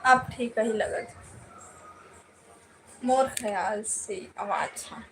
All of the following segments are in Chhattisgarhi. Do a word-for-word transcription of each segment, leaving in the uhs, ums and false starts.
अब ठीक ही लगत मोर ख्याल से आवाज ह।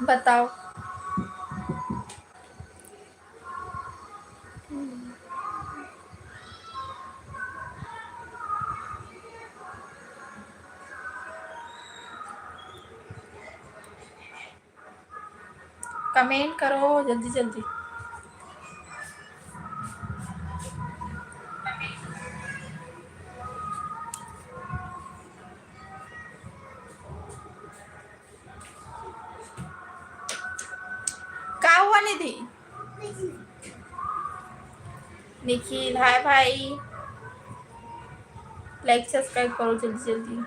बताओ। कमेंट करो जल्दी जल्दी। का हुआ निधि? निखिल, हाय भाई, लाइक सब्सक्राइब करो जल्दी जल्दी।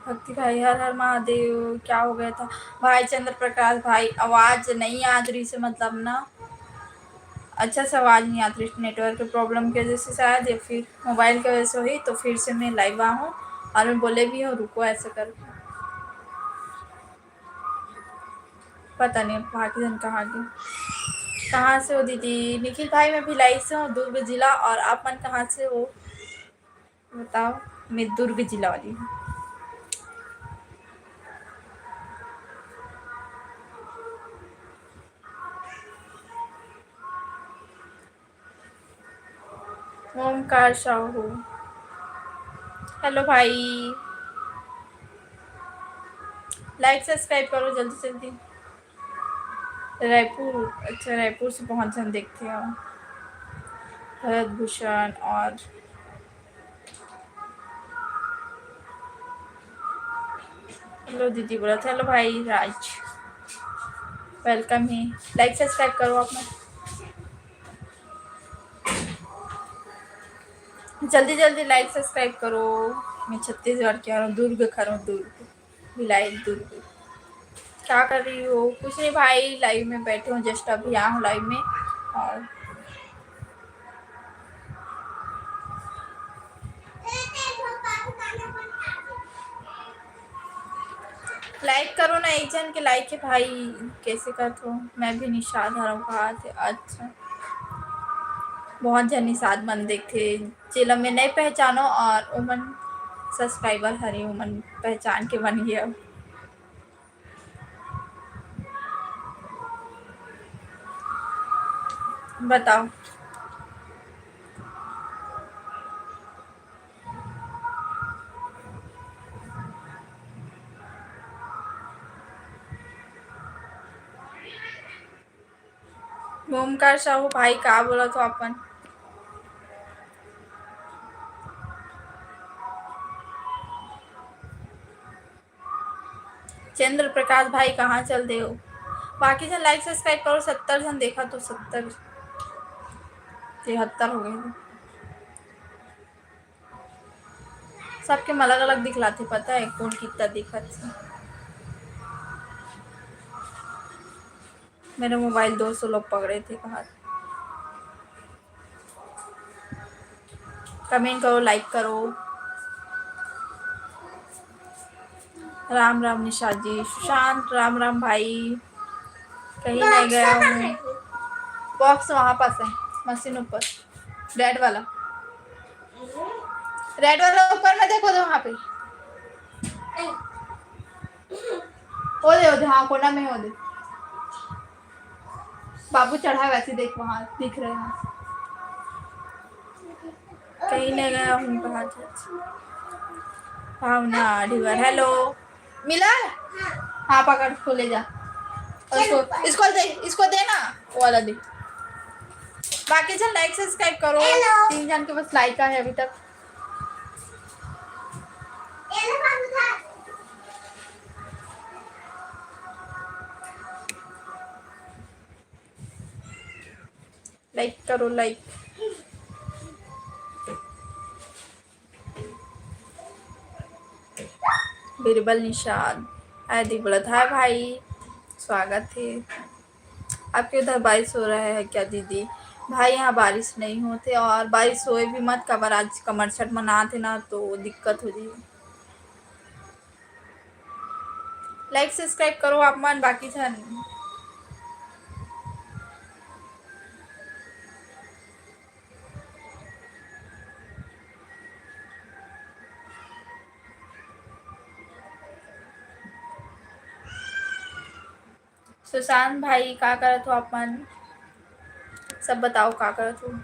भक्ति भाई, हर हर महादेव, क्या हो गया था भाई? चंद्र प्रकाश भाई, आवाज नहीं आ रही से, मतलब ना, अच्छा से आवाज नहीं आ रही, नेटवर्क के प्रॉब्लम की वजह से शायद, या फिर मोबाइल की वजह से हुई। तो फिर से मैं लाइव आ हूँ और मैं बोले भी हूँ, रुको, ऐसा कर। पता नहीं अब बाकी जन कहाँ गए। कहाँ से हो दीदी? निखिल भाई, मैं भिलाई से हूँ, दुर्ग जिला। और आप मन कहाँ से हो, बताओ? मैं दुर्ग जिला वाली हूँ। ओमकार साहू, हेलो भाई, लाइक सब्सक्राइब करो जल्दी जल्दी। रायपुर, अच्छा, रायपुर से बहुत जन देखते हो। भरत भूषण और हेलो दीदी बोला था, हेलो भाई राज, वेलकम है। लाइक सब्सक्राइब करो आप ना, जल्दी जल्दी लाइक सब्सक्राइब करो। मैं छत्तीसगढ़ की हूँ, दुर्ग खरो, दुर्ग, भिलाई दुर्ग। क्या कर रही हो? कुछ नहीं भाई, लाइव में बैठे हूँ, जस्ट अभी आया हूँ लाइव में। और लाइक करो ना, एक जन के लाइक है भाई, कैसे करत हो? मैं भी निषाद हरव कहा थे। अच्छा, बहुत जन निषाद मन देखते, जेला मैं नहीं पहचानो और ओमन सब्सक्राइबर हरे, ओमन पहचान के बन गए। अब बताओ। ओमकार साहू भाई, का बोलत हो अपन? चंद्र प्रकाश भाई, कहाँ चल दे हो? बाकी जन लाइक सब्सक्राइब करो, सत्तर जन देखा तो सत्तर, तिहत्तर हो गए। सबके अलग-अलग दिखलाथे, पता है कौन कितना दिखत हे। मेरा मोबाइल दो सौ लोग पकड़े थे कहा। कमेंट करो, लाइक करो। राम राम निशा जी, सुशांत, राम राम भाई। कहीं नहीं गया हूँ। बॉक्स वहाँ पास है, मशीन ऊपर। रेड वाला, रेड वाला ऊपर में देखो, तो वहाँ पे। ओ दे, ओ दे, हाँ, कोना में ओ दे। बाबू चढ़ा है, वैसे देख, वहाँ दिख रहे हैं। कहीं नहीं गया हूँ बाहर। भावना ढिवर, हेलो। मिला? हाँ, पकड़, इसको ले जा। और इसको, इसको दे, इसको दे ना, वो वाला दे। बाकी चल, लाइक सब्सक्राइब करो। हेलो। तीन जन के बस लाइक आए है अभी तक। लाइक करो, लाइक। बीरबल निषाद, हाय दी बोलत, हाय भाई, स्वागत है। आपके उधर बारिश हो रहा है क्या दीदी? भाई, यहाँ बारिश नहीं होते, और बारिश होए भी मत, काबर आज कमरछठ मनात है ना, तो दिक्कत हो जाए। लाइक सब्सक्राइब करो आप मन, बाकी झन। सुशांत भाई, का करत हो आप मन? सब बताओ, का करत हो?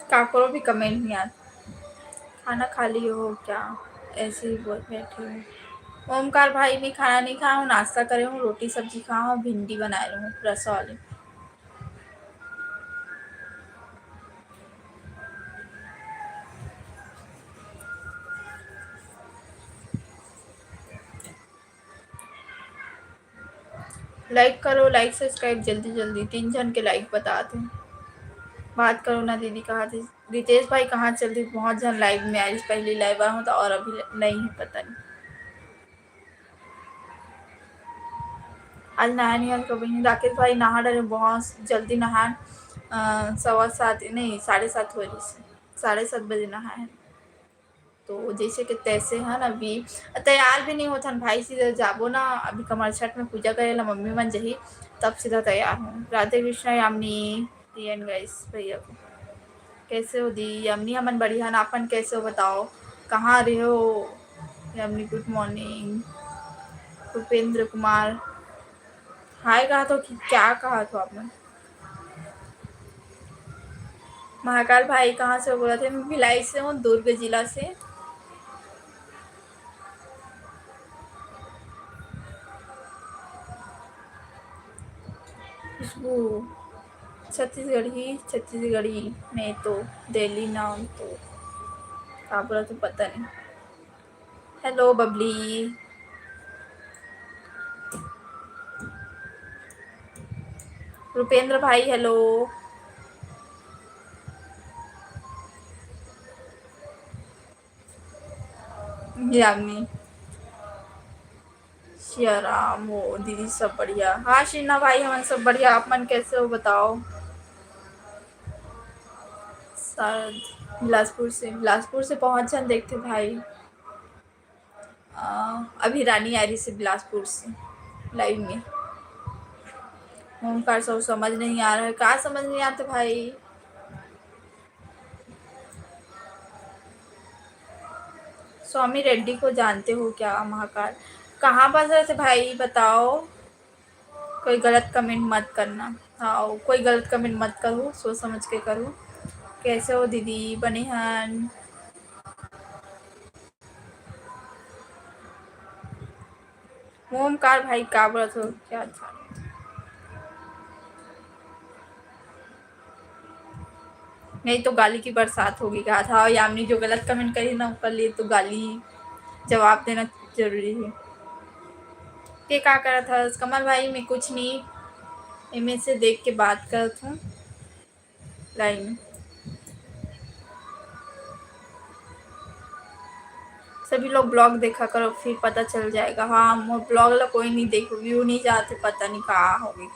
काकरो भी कमेंट नहीं आता। खाना खा लिए हो क्या? ऐसे ही बोल बैठे हो। ओमकार भाई, मैं खाना नहीं खाया हूँ, नाश्ता करे हूँ, रोटी सब्जी खाया हूँ, भिंडी बनाए रहे हूँ, रसा वाली। लाइक करो, लाइक सब्सक्राइब जल्दी जल्दी, तीन झन के लाइक बतात हे। बात करो ना दीदी, कहाँ थे रितेश भाई, कहाँ चल रही? बहुत झन लाइव में आए, पहली लाइव आया हूँ तो, और अभी नहीं है, पता नहीं। आज नहाए नहीं, आज कभी नहीं। राकेश भाई नहा डरे, बहुत जल्दी नहाए, अ, सवा सात नहीं, साढ़े सात हो रही, साढ़े सात बजे नहाए हैं। तो जैसे कि तैसे है ना, अभी तैयार भी नहीं होथन भाई, सीधा जाबो ना, अभी कमरछठ में पूजा करे ला मम्मी मन जही, तब सीधा तैयार हूँ। राधे कृष्णा यामिनी, रियन गाइस भैया को। कैसे हो दी यामिनी? हमन बढ़िया ना, अपन कैसे हो बताओ, कहाँ रहे हो यामिनी? गुड मॉर्निंग। भूपेंद्र कुमार, हाय कहा तो कि क्या कहा तो आपने? महाकाल भाई कहाँ से हो? बोला थे, मैं भिलाई से हूँ, दुर्ग जिला से। खुशबू, छत्तीसगढ़ी, छत्तीसगढ़ी में तो दिल्ली नाम तो का बोला तो पता नहीं। हेलो बबली। रुपेंद्र भाई, हेलो। यामिनी। सियाराम हो दीदी, सब बढ़िया। हाँ शीना भाई, हमन सब बढ़िया, आप मन कैसे हो बताओ? शायद बिलासपुर से, बिलासपुर से बहुत झन देखते भाई। अ, अभी रानी आ रही से बिलासपुर से लाइव में। ओमकार सर समझ नहीं आ रहा है, का समझ नहीं आता भाई? स्वामी रेड्डी को जानते हो क्या महाकाल? कहाँ बस रहे थे भाई बताओ? कोई गलत कमेंट मत करना। हाँ, कोई गलत कमेंट मत करो, सोच समझ के करो। कैसे हो दीदी? बने हन। ओमकार भाई का बोलत हो? क्या अच्छा? नहीं तो गाली की बरसात होगी कहा था। और यामिनी जो गलत कमेंट करी ना, ओकर लिए तो गाली जवाब देना जरूरी है। के का करत हस? कमल भाई, मैं कुछ नहीं, एमे से देख के बात करत हूँ। लाइन। सभी लोग ब्लॉग देखा करो, फिर पता चल जाएगा। हाँ, मोर ब्लॉग ला कोई नहीं देखो, व्यू नहीं जाते, पता नहीं कहाँ होगी।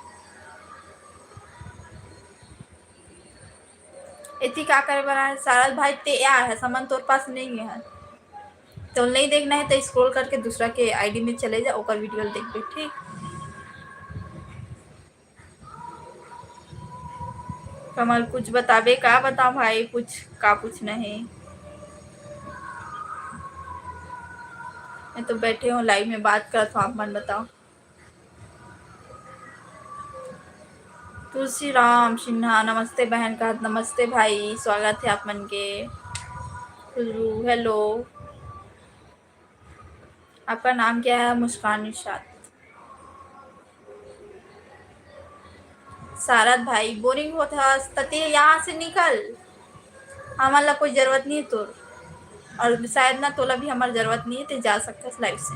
एती का करे बर आए? सारद भाई, ते आ है, सामान तोर पास नहीं है, तो नहीं देखना है तो स्क्रॉल करके दूसरा के आईडी में चले जा, ओकर वीडियो देखबे, ठीक? कमल, कुछ बताबे? का बताऊं भाई, कुछ का, कुछ नहीं। मैं तो बैठे हूँ, लाइव में बात करत हूँ, आप मन बताओ। तुलसी राम सिन्हा, नमस्ते बहन का, नमस्ते भाई, स्वागत है आप मन के। खुशबू, हेलो, आपका नाम क्या है? मुस्कान इरशाद। सारद भाई, बोरिंग होत हस, त ते यहाँ से निकल, हमन ला कोई जरूरत नहीं है तोर, और शायद ना तोला भी हमार जरूरत नहीं है, ते जा सकथस लाइव से।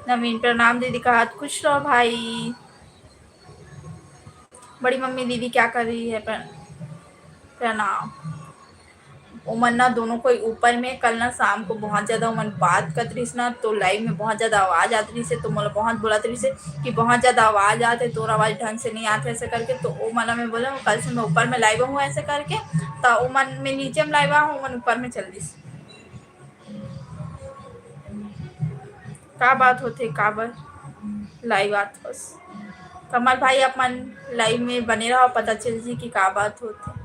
नवीन, प्रणाम दीदी, का हाथ खुश रहो भाई। बड़ी मम्मी, दीदी क्या कर रही है? प्र-, प्रणाम। ओमन ना दोनों कोई ऊपर में, कल ना शाम को बहुत ज्यादा ओमन बात करत रहिस ना, तो लाइव में बहुत ज्यादा आवाज आत रहिस हे, तो मोला बहुत बोलत रहिस हे कि बहुत ज्यादा आवाज आत हे, तोर आवाज ढंग से नहीं आत हे, ऐसे करके। तो ओ मन ला मैं बोला, कल से मैं ऊपर में लाइव हूँ, ऐसे करके। तो ओमन, मैं नीचे में लाइव हूँ, ओमन ऊपर में चल दिस। का बात होथे, काबर लाइव आत हस? कमल भाई, आप मन लाइव में बने रहो, पता चल जी कि का बात होथे।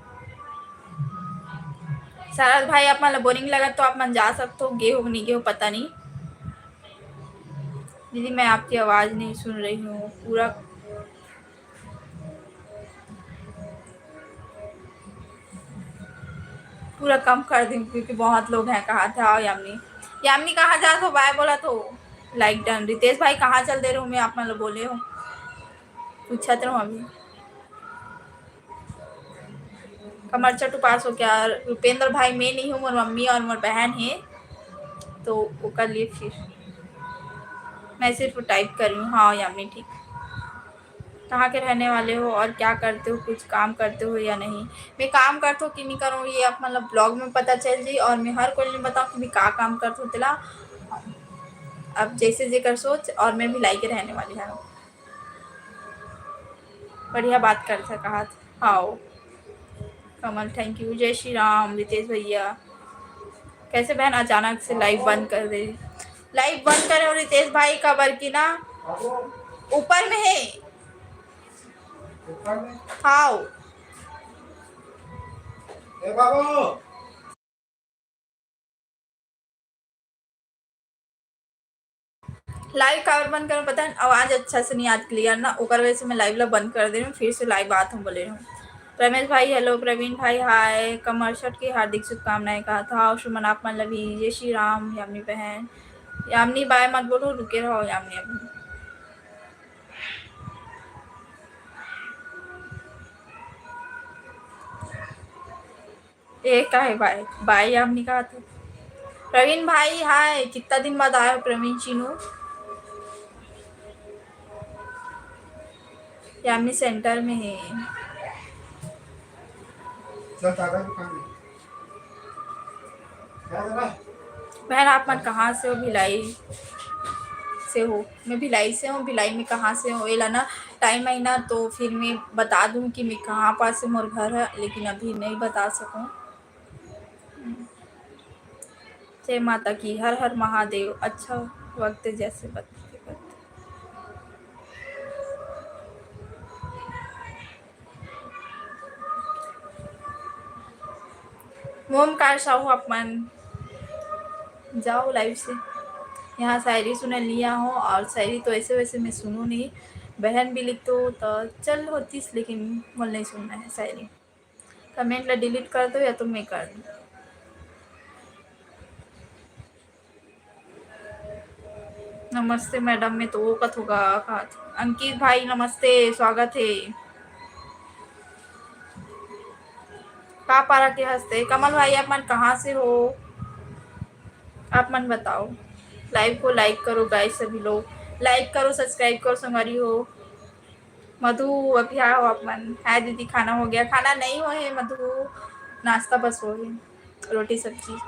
शरद भाई, आप मन ला बोरिंग लगत तो आप मन जा सकते हो, गे हो नहीं गे हो पता नहीं। दीदी, मैं आपकी आवाज नहीं सुन रही हूँ, पूरा पूरा कम कर दिन, क्योंकि बहुत लोग हैं। कहा था, आओ यामिनी। यामिनी, कहाँ जात हो? बाय बोला तो लाइक डन। रितेश भाई, कहाँ चल दे रहे हो? मैं आप मन ला बोले हो, पूछत रहो अभी। कमर चट उपास हो क्या? रुपेंद्र भाई, मैं नहीं हूँ, मोर मम्मी और मोर बहन है, तो ओकर लिए फिर मैं सिर्फ टाइप कर रही हूँ। हाँ यामिनी, ठीक। कहाँ के रहने वाले हो और क्या करते हो, कुछ काम करते हो या नहीं? मैं काम करथो कि नहीं करूँ, ये आप मतलब ब्लॉग में पता चल जी, और मैं हर कोई नहीं बताऊँ कि मैं का काम करथो तेला। अब जैसे जेकर सोच, और मैं भिलाई के रहने वाली हूँ। बढ़िया बात कर था, कहा था। हाओ कमल, थैंक यू। जय श्री राम रितेश भैया। कैसे बहन अचानक से लाइव बंद कर दे? लाइव बंद करे हो रितेश भाई, काबर कि ना ऊपर में है। ऊपर में? हाओ। ए बाबू। लाइव काबर बंद करो, पता है, आवाज अच्छा से नहीं आत क्लियर ना, ओकर वजह से मैं लाइव ला बंद कर दे रही हूँ, फिर से लाइव आत हूँ बोले रही हूँ। रमेश भाई हेलो, प्रवीण भाई हाय, कमर्शट की हार्दिक शुभकामनाएं कहा था। और सुमन आप मन ला भी जय श्री राम। यामिनी बहन, यामिनी बाय मत बोलो, रुके रहो यामिनी अभी। ए, का है बाय? बाय यामिनी कहा था। प्रवीण भाई हाय, कितना दिन बाद आए हो प्रवीण चिनू? यामिनी सेंटर में है। चल, दादा दुकान में। क्या दादा? बहन, आप मन कहाँ से हो? भिलाई से हो? मैं भिलाई से हूँ। भिलाई में कहाँ से हो? एला ना टाइम आई ना तो फिर मैं बता दूँ कि मैं कहाँ पास से मोर घर है, लेकिन अभी नहीं बता सकूँ। जय माता की, हर हर महादेव। अच्छा वक्त जैसे बदलते बदलते। मोमकार साहू, आप मन जाओ लाइव से। यहाँ शायरी सुने लिया हो, और शायरी तो ऐसे वैसे मैं सुनू नहीं। बहन भी लिख दो तो चल होतीस, लेकिन मोल नहीं सुनना है शायरी। कमेंट ला डिलीट कर दो या तो मैं कर दूँ। नमस्ते मैडम, मैं तो वो कथों का, का अंकित भाई नमस्ते, स्वागत है। का पारा के हंसते? कमल भाई, आप मन कहाँ से हो? आप मन बताओ। लाइव को लाइक करो गाइस, सभी लोग लाइक करो, सब्सक्राइब करो संगवारी हो। मधु, अभी आओ आप मन। हाय दीदी, खाना हो गया? खाना नहीं हो है मधु, नाश्ता बस हो गया, रोटी सब्जी।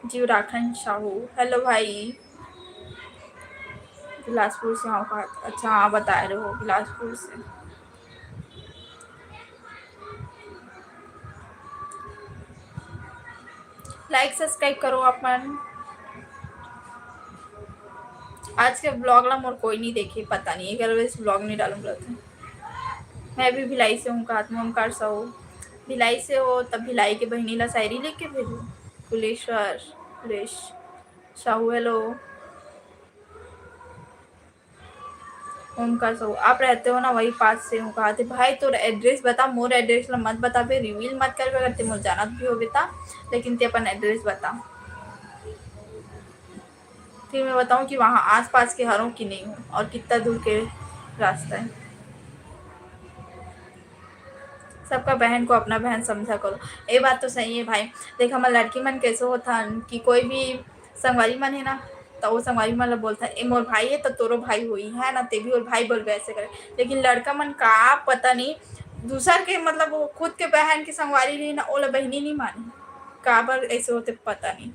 जीव राखन साहू, हेलो भाई। बिलासपुर से हो का? अच्छा, हाँ, बता रहे हो बिलासपुर से। लाइक सब्सक्राइब करो अपन। आज के ब्लॉग ला मोर कोई नहीं देखे, पता नहीं, एक बार ब्लॉग नहीं डालूंगा तो। मैं भी भिलाई से हूँ, कहा तुम ओमकार साहू भिलाई से हो, तब भिलाई के बहिनी ला शायरी लिख के भेजो। कुलेश्वर, कुलेश साहू, हेलो। ओमकार साहू, आप रहते हो ना वही पास से हूँ, कहा थे भाई तोर एड्रेस बता, मोर एड्रेस ला मत बताबे, रिवील मत करबे, अगर ते मोर जानत भी होबे ता, लेकिन ते अपन एड्रेस बता। फिर मैं बताऊँ कि वहाँ आसपास के हरों की नहीं हूँ और कितना दूर के रास्ता है। सबका बहन को अपना बहन समझा करो। ये बात तो सही है भाई। देख, हमर लड़की मन कैसे होथन कि कोई भी संगवारी मन है ना, तो वो संगवारी मन ला बोलथन, "ए मोर भाई है, तो तोरो भाई होई है ना, ते भी ओर भाई बोलबे," ऐसे करे। लेकिन लड़का मन का पता नहीं, दूसर के, मतलब, वो खुद के बहन के संगवारी रही ना, ओला बहिनी नहीं माने। काबर ऐसे होते, पता नहीं।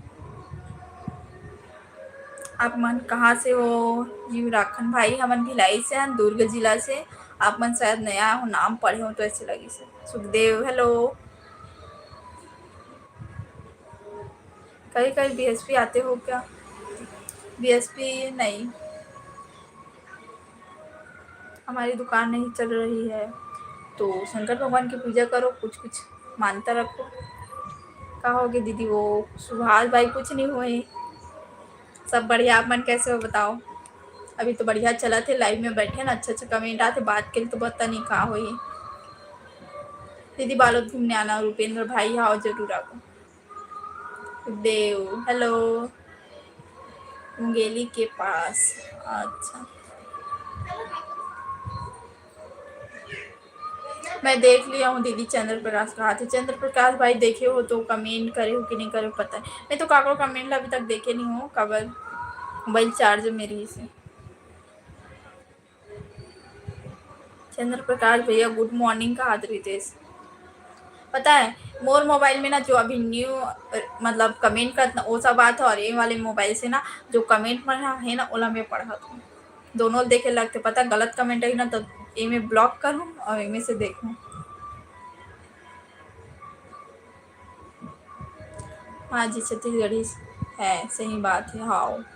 आप मन कहाँ से हो? जीव राखन भाई, हमन भिलाई से हन, दुर्ग जिला से। आप मन शायद नया हो, नाम पढ़े हो तो ऐसे लगिस हे। सुखदेव, हेलो। कहीं कहीं बीएसपी आते हो क्या? बीएसपी नहीं, हमारी दुकान नहीं चल रही है, तो शंकर भगवान की पूजा करो, कुछ कुछ मानता रखो। का होगे दीदी? वो सुभाष भाई, कुछ नहीं हुए, सब बढ़िया। आप मन कैसे हो बताओ? अभी तो बढ़िया चलत हे, लाइव में बैठे ना, अच्छा अच्छा कमेंट आथे, बात के लिए तो पता नहीं का होही। दीदी बालोद घूमने आना, रुपेंद्र भाई, हाँ जरूर आबो। देव, हेलो। मुंगेली के पास, अच्छा। मैं देख लिया हूँ दीदी, चंद्र प्रकाश कहा थे। चंद्र प्रकाश भाई देखे हो तो कमेंट करे हो कि नहीं करे हो पता है। मैं तो काकरो कमेंट ला अभी तक देखे नहीं हूँ, काबर मोबाइल चार्ज में रहिस हे। चंद्र प्रकाश भैया गुड मॉर्निंग कहा थे रितेश। पता है मोर मोबाइल में ना जो अभी न्यू, अ, मतलब कमेंट करत ना वो सब बात है, और ये वाले मोबाइल से ना जो कमेंट मन है ना ओला मैं पढ़त हूँ। दोनों देखे लगते, पता गलत कमेंट आई ना तो एमे ब्लॉक करूँ और एमे से देखूँ। हाँ जी, छत्तीसगढ़ी है, सही बात है। हाँ,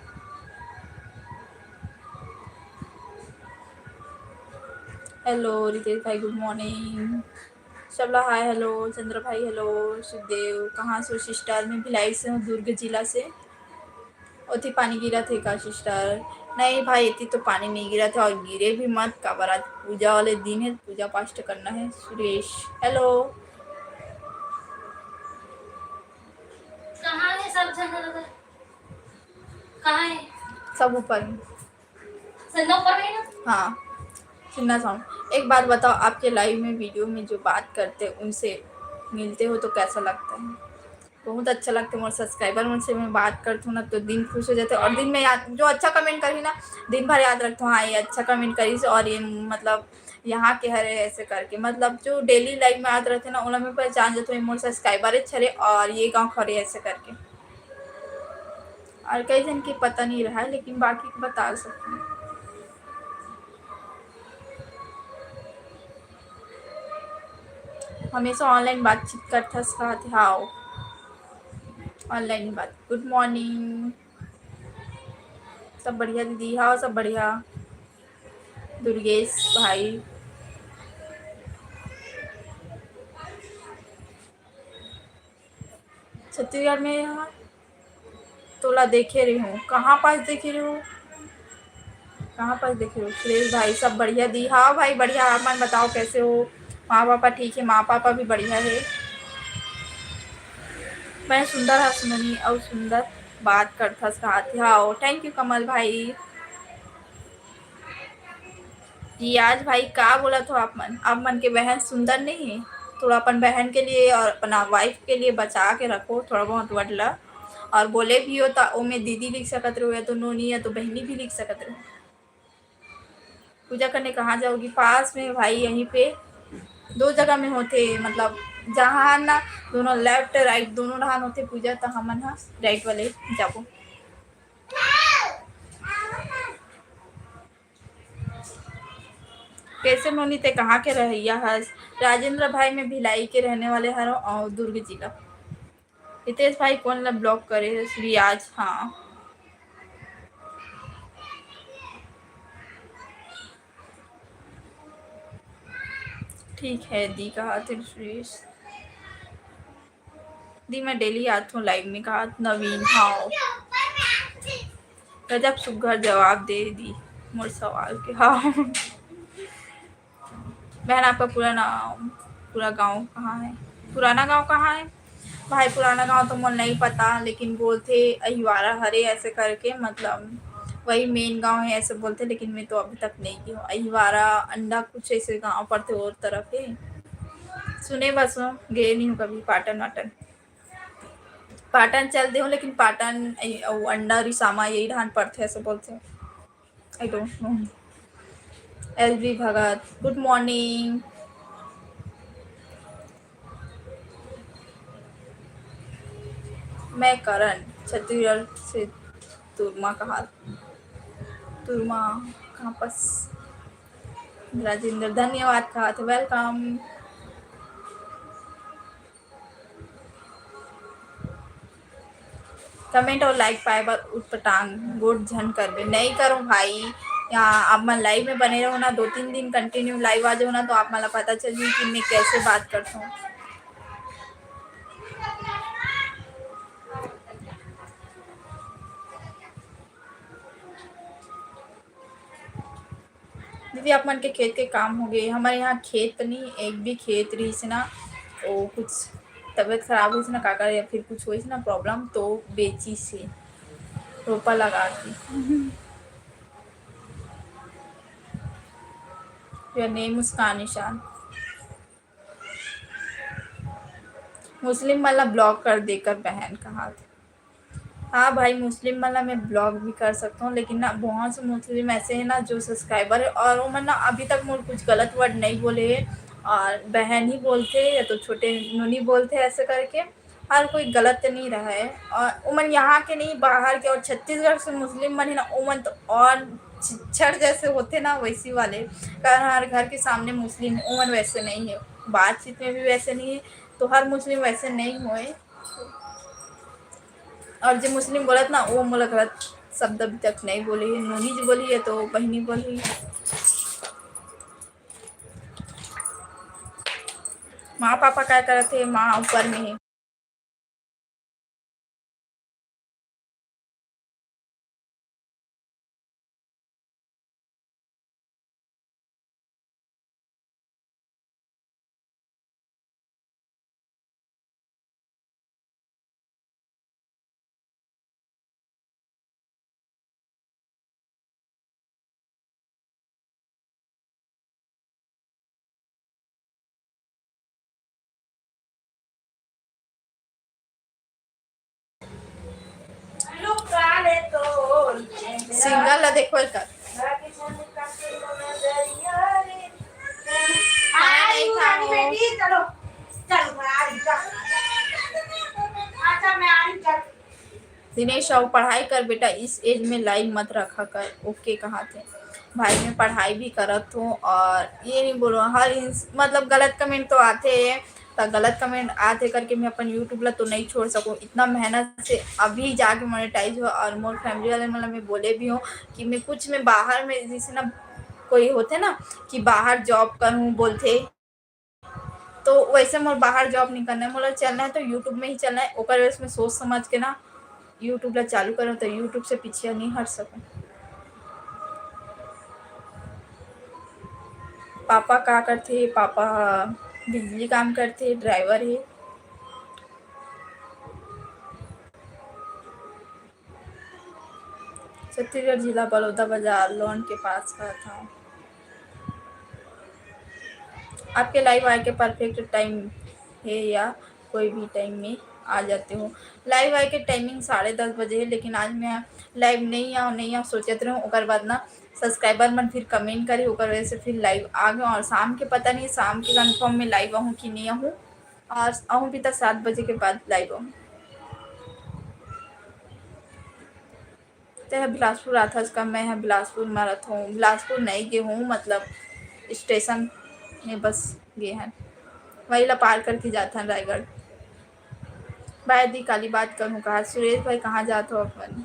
हेलो रितेश भाई, गुड मॉर्निंग। सबला हाय, हेलो चंद्र भाई, हेलो सुखदेव। कहाँ से हो सिस्टर? मैं भिलाई से हूँ, दुर्ग जिला से। ओती पानी गिरत हे का सिस्टर? नहीं भाई, एती तो पानी नहीं गिरत हे, और गिरे भी मत, काबर आज पूजा वाले दिन है, पूजा पाठ करना है। सुरेश, हेलो। कहाँ है सब झन? कहाँ है? सब ऊपर में। हाँ, सुनना चाहूँ। एक बात बताओ, आपके लाइव में, वीडियो में जो बात करते हैं, उनसे मिलते हो तो कैसा लगता है? बहुत अच्छा लगता है। मोर सब्सक्राइबर मन से मैं बात करती हूँ ना, तो दिन खुश हो जाते हैं। और दिन में याद, जो अच्छा कमेंट करी ना, दिन भर याद रखते हो, हाँ, ये अच्छा कमेंट करी से, और ये, मतलब, यहाँ के हरे, ऐसे करके, मतलब, जो डेली लाइव में आते रहते ना, उन्हें मैं पहचान जाते हूँ, ये मोर सब्सक्राइबर है, छरे, और ये गाँव खरे, ऐसे करके। और कई जन के पता नहीं रहा है, लेकिन बाकी के बता सकते हैं। हमेशा ऑनलाइन बातचीत करथस का? हाँ, ऑनलाइन बात। गुड मॉर्निंग, सब बढ़िया दीदी? हाँ, सब बढ़िया। दुर्गेश भाई, छत्तीसगढ़ में यहाँ तोला देखे रही हूँ। कहाँ पास देखे रही हूँ? कहाँ पास देखे रही हूँ? सुरेश भाई, सब बढ़िया दी? हाँ भाई, बढ़िया। आप मन बताओ, कैसे हो? माँ पापा ठीक है? माँ पापा भी बढ़िया है। मैं सुंदर हस नोनी, अउ सुंदर बात करथस कहाथे। हाँ, थैंक यू कमल भाई। रियाज भाई, का बोलत हो आप मन? आप मन के बहन सुंदर नहीं है? थोड़ा अपन बहन के लिए और अपना वाइफ के लिए बचा के रखो थोड़ा बहुत वर्ड ला। और बोले भी हो तो ओमे दीदी लिख सकत रहो, या तो नोनी, या तो बहनी भी लिख सकत रहो। पूजा करने कहाँ जाओगी? पास में भाई, यहीं पे। दो जगह में होथे, मतलब जहाँ ना दोनों left right दोनों डहान होथे पूजा, त हमन ह right वाले जाबो। कैसे नोनी, ते कहाँ के रहइया हस? राजेंद्र भाई, मैं भिलाई के रहने वाले हरों और दुर्ग जिला। हितेश भाई, कौन ला block करे है? रियाज, हाँ। ठीक है दी, कहा थे सुरेश। दी, मैं daily आत हूँ live में, कहा नवीन, हाँ। गजब सुग्घर जवाब दे दी मोर सवाल के, हाँ। बहन, आपका पूरा नाम, पूरा गांव कहाँ है? पुराना गांव कहाँ है? भाई, पुराना गांव तो मोर नहीं पता, लेकिन बोलथे अहिवारा हरे ऐसे करके, मतलब वही main गांव है ऐसे बोलथे, लेकिन मैं तो अभी तक नहीं गई हूँ। अहिवारा, अंडा, कुछ ऐसे गांव पड़थे और तरफ है, सुने बस हूँ, गए नहीं हूँ कभी पाटन वाटन। पाटन चल दे हूँ, लेकिन पाटन अउ अंडा रिसामा यही ढान पड़थे ऐसे बोलथे। I don't know. L B Bhagat, good morning। मैं करण, छत्तीसगढ़ से तुरमा कहा, तुरमा कहाँ पास। राजेंद्र, धन्यवाद कहा थे, welcome। Comment और like पाए बर उटपटांग गोठ झन करबे। नहीं करो भाई, यहाँ आप मन live में बने रहो ना, दो तीन दिन continue live आ जाओ ना, तो आप मन ला पता चल जाई कि मैं कैसे बात करता हूँ। दीदी, आप मन के खेत के काम हो गए? हमारे यहाँ खेत नहीं, एक भी खेत रहीस ना, वो कुछ तबीयत खराब होइस ना काका, या फिर कुछ होइस ना problem, तो बेचिस हे, रोपा लगा के। Your name मुस्कान निशान। मुस्लिम मन ला block कर देकर बहन कहा थे। हाँ भाई, मुस्लिम मन ला मैं block भी कर सकता हूँ, लेकिन ना बहुत से मुस्लिम ऐसे हैं ना जो subscriber है और वो मन ना अभी तक मोर कुछ गलत word नहीं बोले है और बहन ही बोलते हैं या तो छोटे नोनी बोलते हैं ऐसे करके, और कोई गलत नहीं रहा है। और उमन यहाँ के नहीं, बाहर के, और छत्तीसगढ़ से मुस्लिम मन है ना, उमन तो और छिछड़ जैसे होते ना वैसी वाले, कारण हर घर के सामने मुस्लिम है, उमन वैसे नहीं है, बातचीत में भी वैसे नहीं है, तो हर मुस्लिम वैसे नहीं होए। और जो मुस्लिम बोलत ना, वो मोला गलत शब्द अभी तक नहीं बोली है, नोनी जी बोली है तो बहनी बोली। माँ पापा क्या करत है? माँ ऊपर में है। सिंगर ला देखो एक। दिनेश, आओ पढ़ाई कर बेटा, इस एज में लाइव मत रखा कर। ओके कहा थे भाई, मैं पढ़ाई भी करत हूँ और ये नहीं बोलो हर इंस-, मतलब गलत कमेंट तो आते हैं, तो गलत कमेंट आते करके मैं अपन यूट्यूब ला तो नहीं छोड़ सकूँ। इतना मेहनत से अभी जाके मोनेटाइज हुआ और मोर फैमिली वाले मतलब मैं बोले भी हूँ कि मैं कुछ, मैं बाहर में जैसे ना कोई होते ना कि बाहर जॉब करूँ बोलते, तो वैसे मोर बाहर जॉब नहीं करना है, मोला चलना है तो यूट्यूब में ही चलना है। ओकर वजह से मैं सोच समझ के ना यूट्यूब ला चालू करूँ, तो यूट्यूब से पीछे नहीं हट सकूँ। पापा का करथे? पापा बिजली काम करथे, ड्राइवर है। छत्तीसगढ़ जिला बलौदा बाजार लॉन के पास का था। आपके लाइव आए के परफेक्ट टाइम है या कोई भी टाइम में आ जाते हो? लाइव आए के टाइमिंग साढ़े दस बजे है, लेकिन आज मैं लाइव नहीं आऊँ, नहीं आऊँ सोचत रहूँ। ओकर बाद ना सब्सक्राइबर मन फिर कमेंट करे, ओकर वजह से फिर लाइव आ गए। और शाम के पता नहीं, शाम के कंफर्म में लाइव आहूँ कि नहीं आहूँ, और आहूँ भी तो सात बजे के बाद लाइव आहूँ। तें ह बिलासपुर आथस का? मैं ह बिलासपुर में रहत हूँ। बिलासपुर नहीं गे हूँ, मतलब स्टेशन में बस गे हन, वही ला पार करके जाथन रायगढ़। भाई दी काली बात करूँ कहा, सुरेश भाई कहाँ जात हो अपन?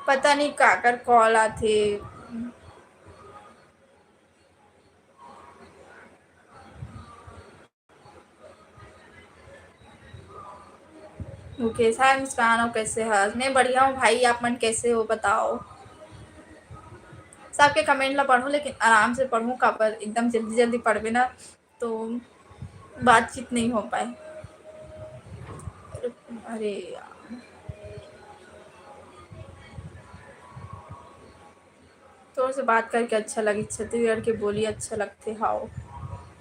पता नहीं काकर कॉल आथे। मुकेश, हाय मुस्कान, और कैसे हस? मैं बढ़िया हूँ भाई, आप मन कैसे हो बताओ? सबके कमेंट ला पढ़ूँ, लेकिन आराम से पढ़ूँ, काबर एकदम जल्दी जल्दी पढ़बे ना तो बातचीत नहीं हो पाए। अरे यार, तोर से बात करके अच्छा लगे, छत्तीसगढ़ के बोली अच्छा लगथे। हाव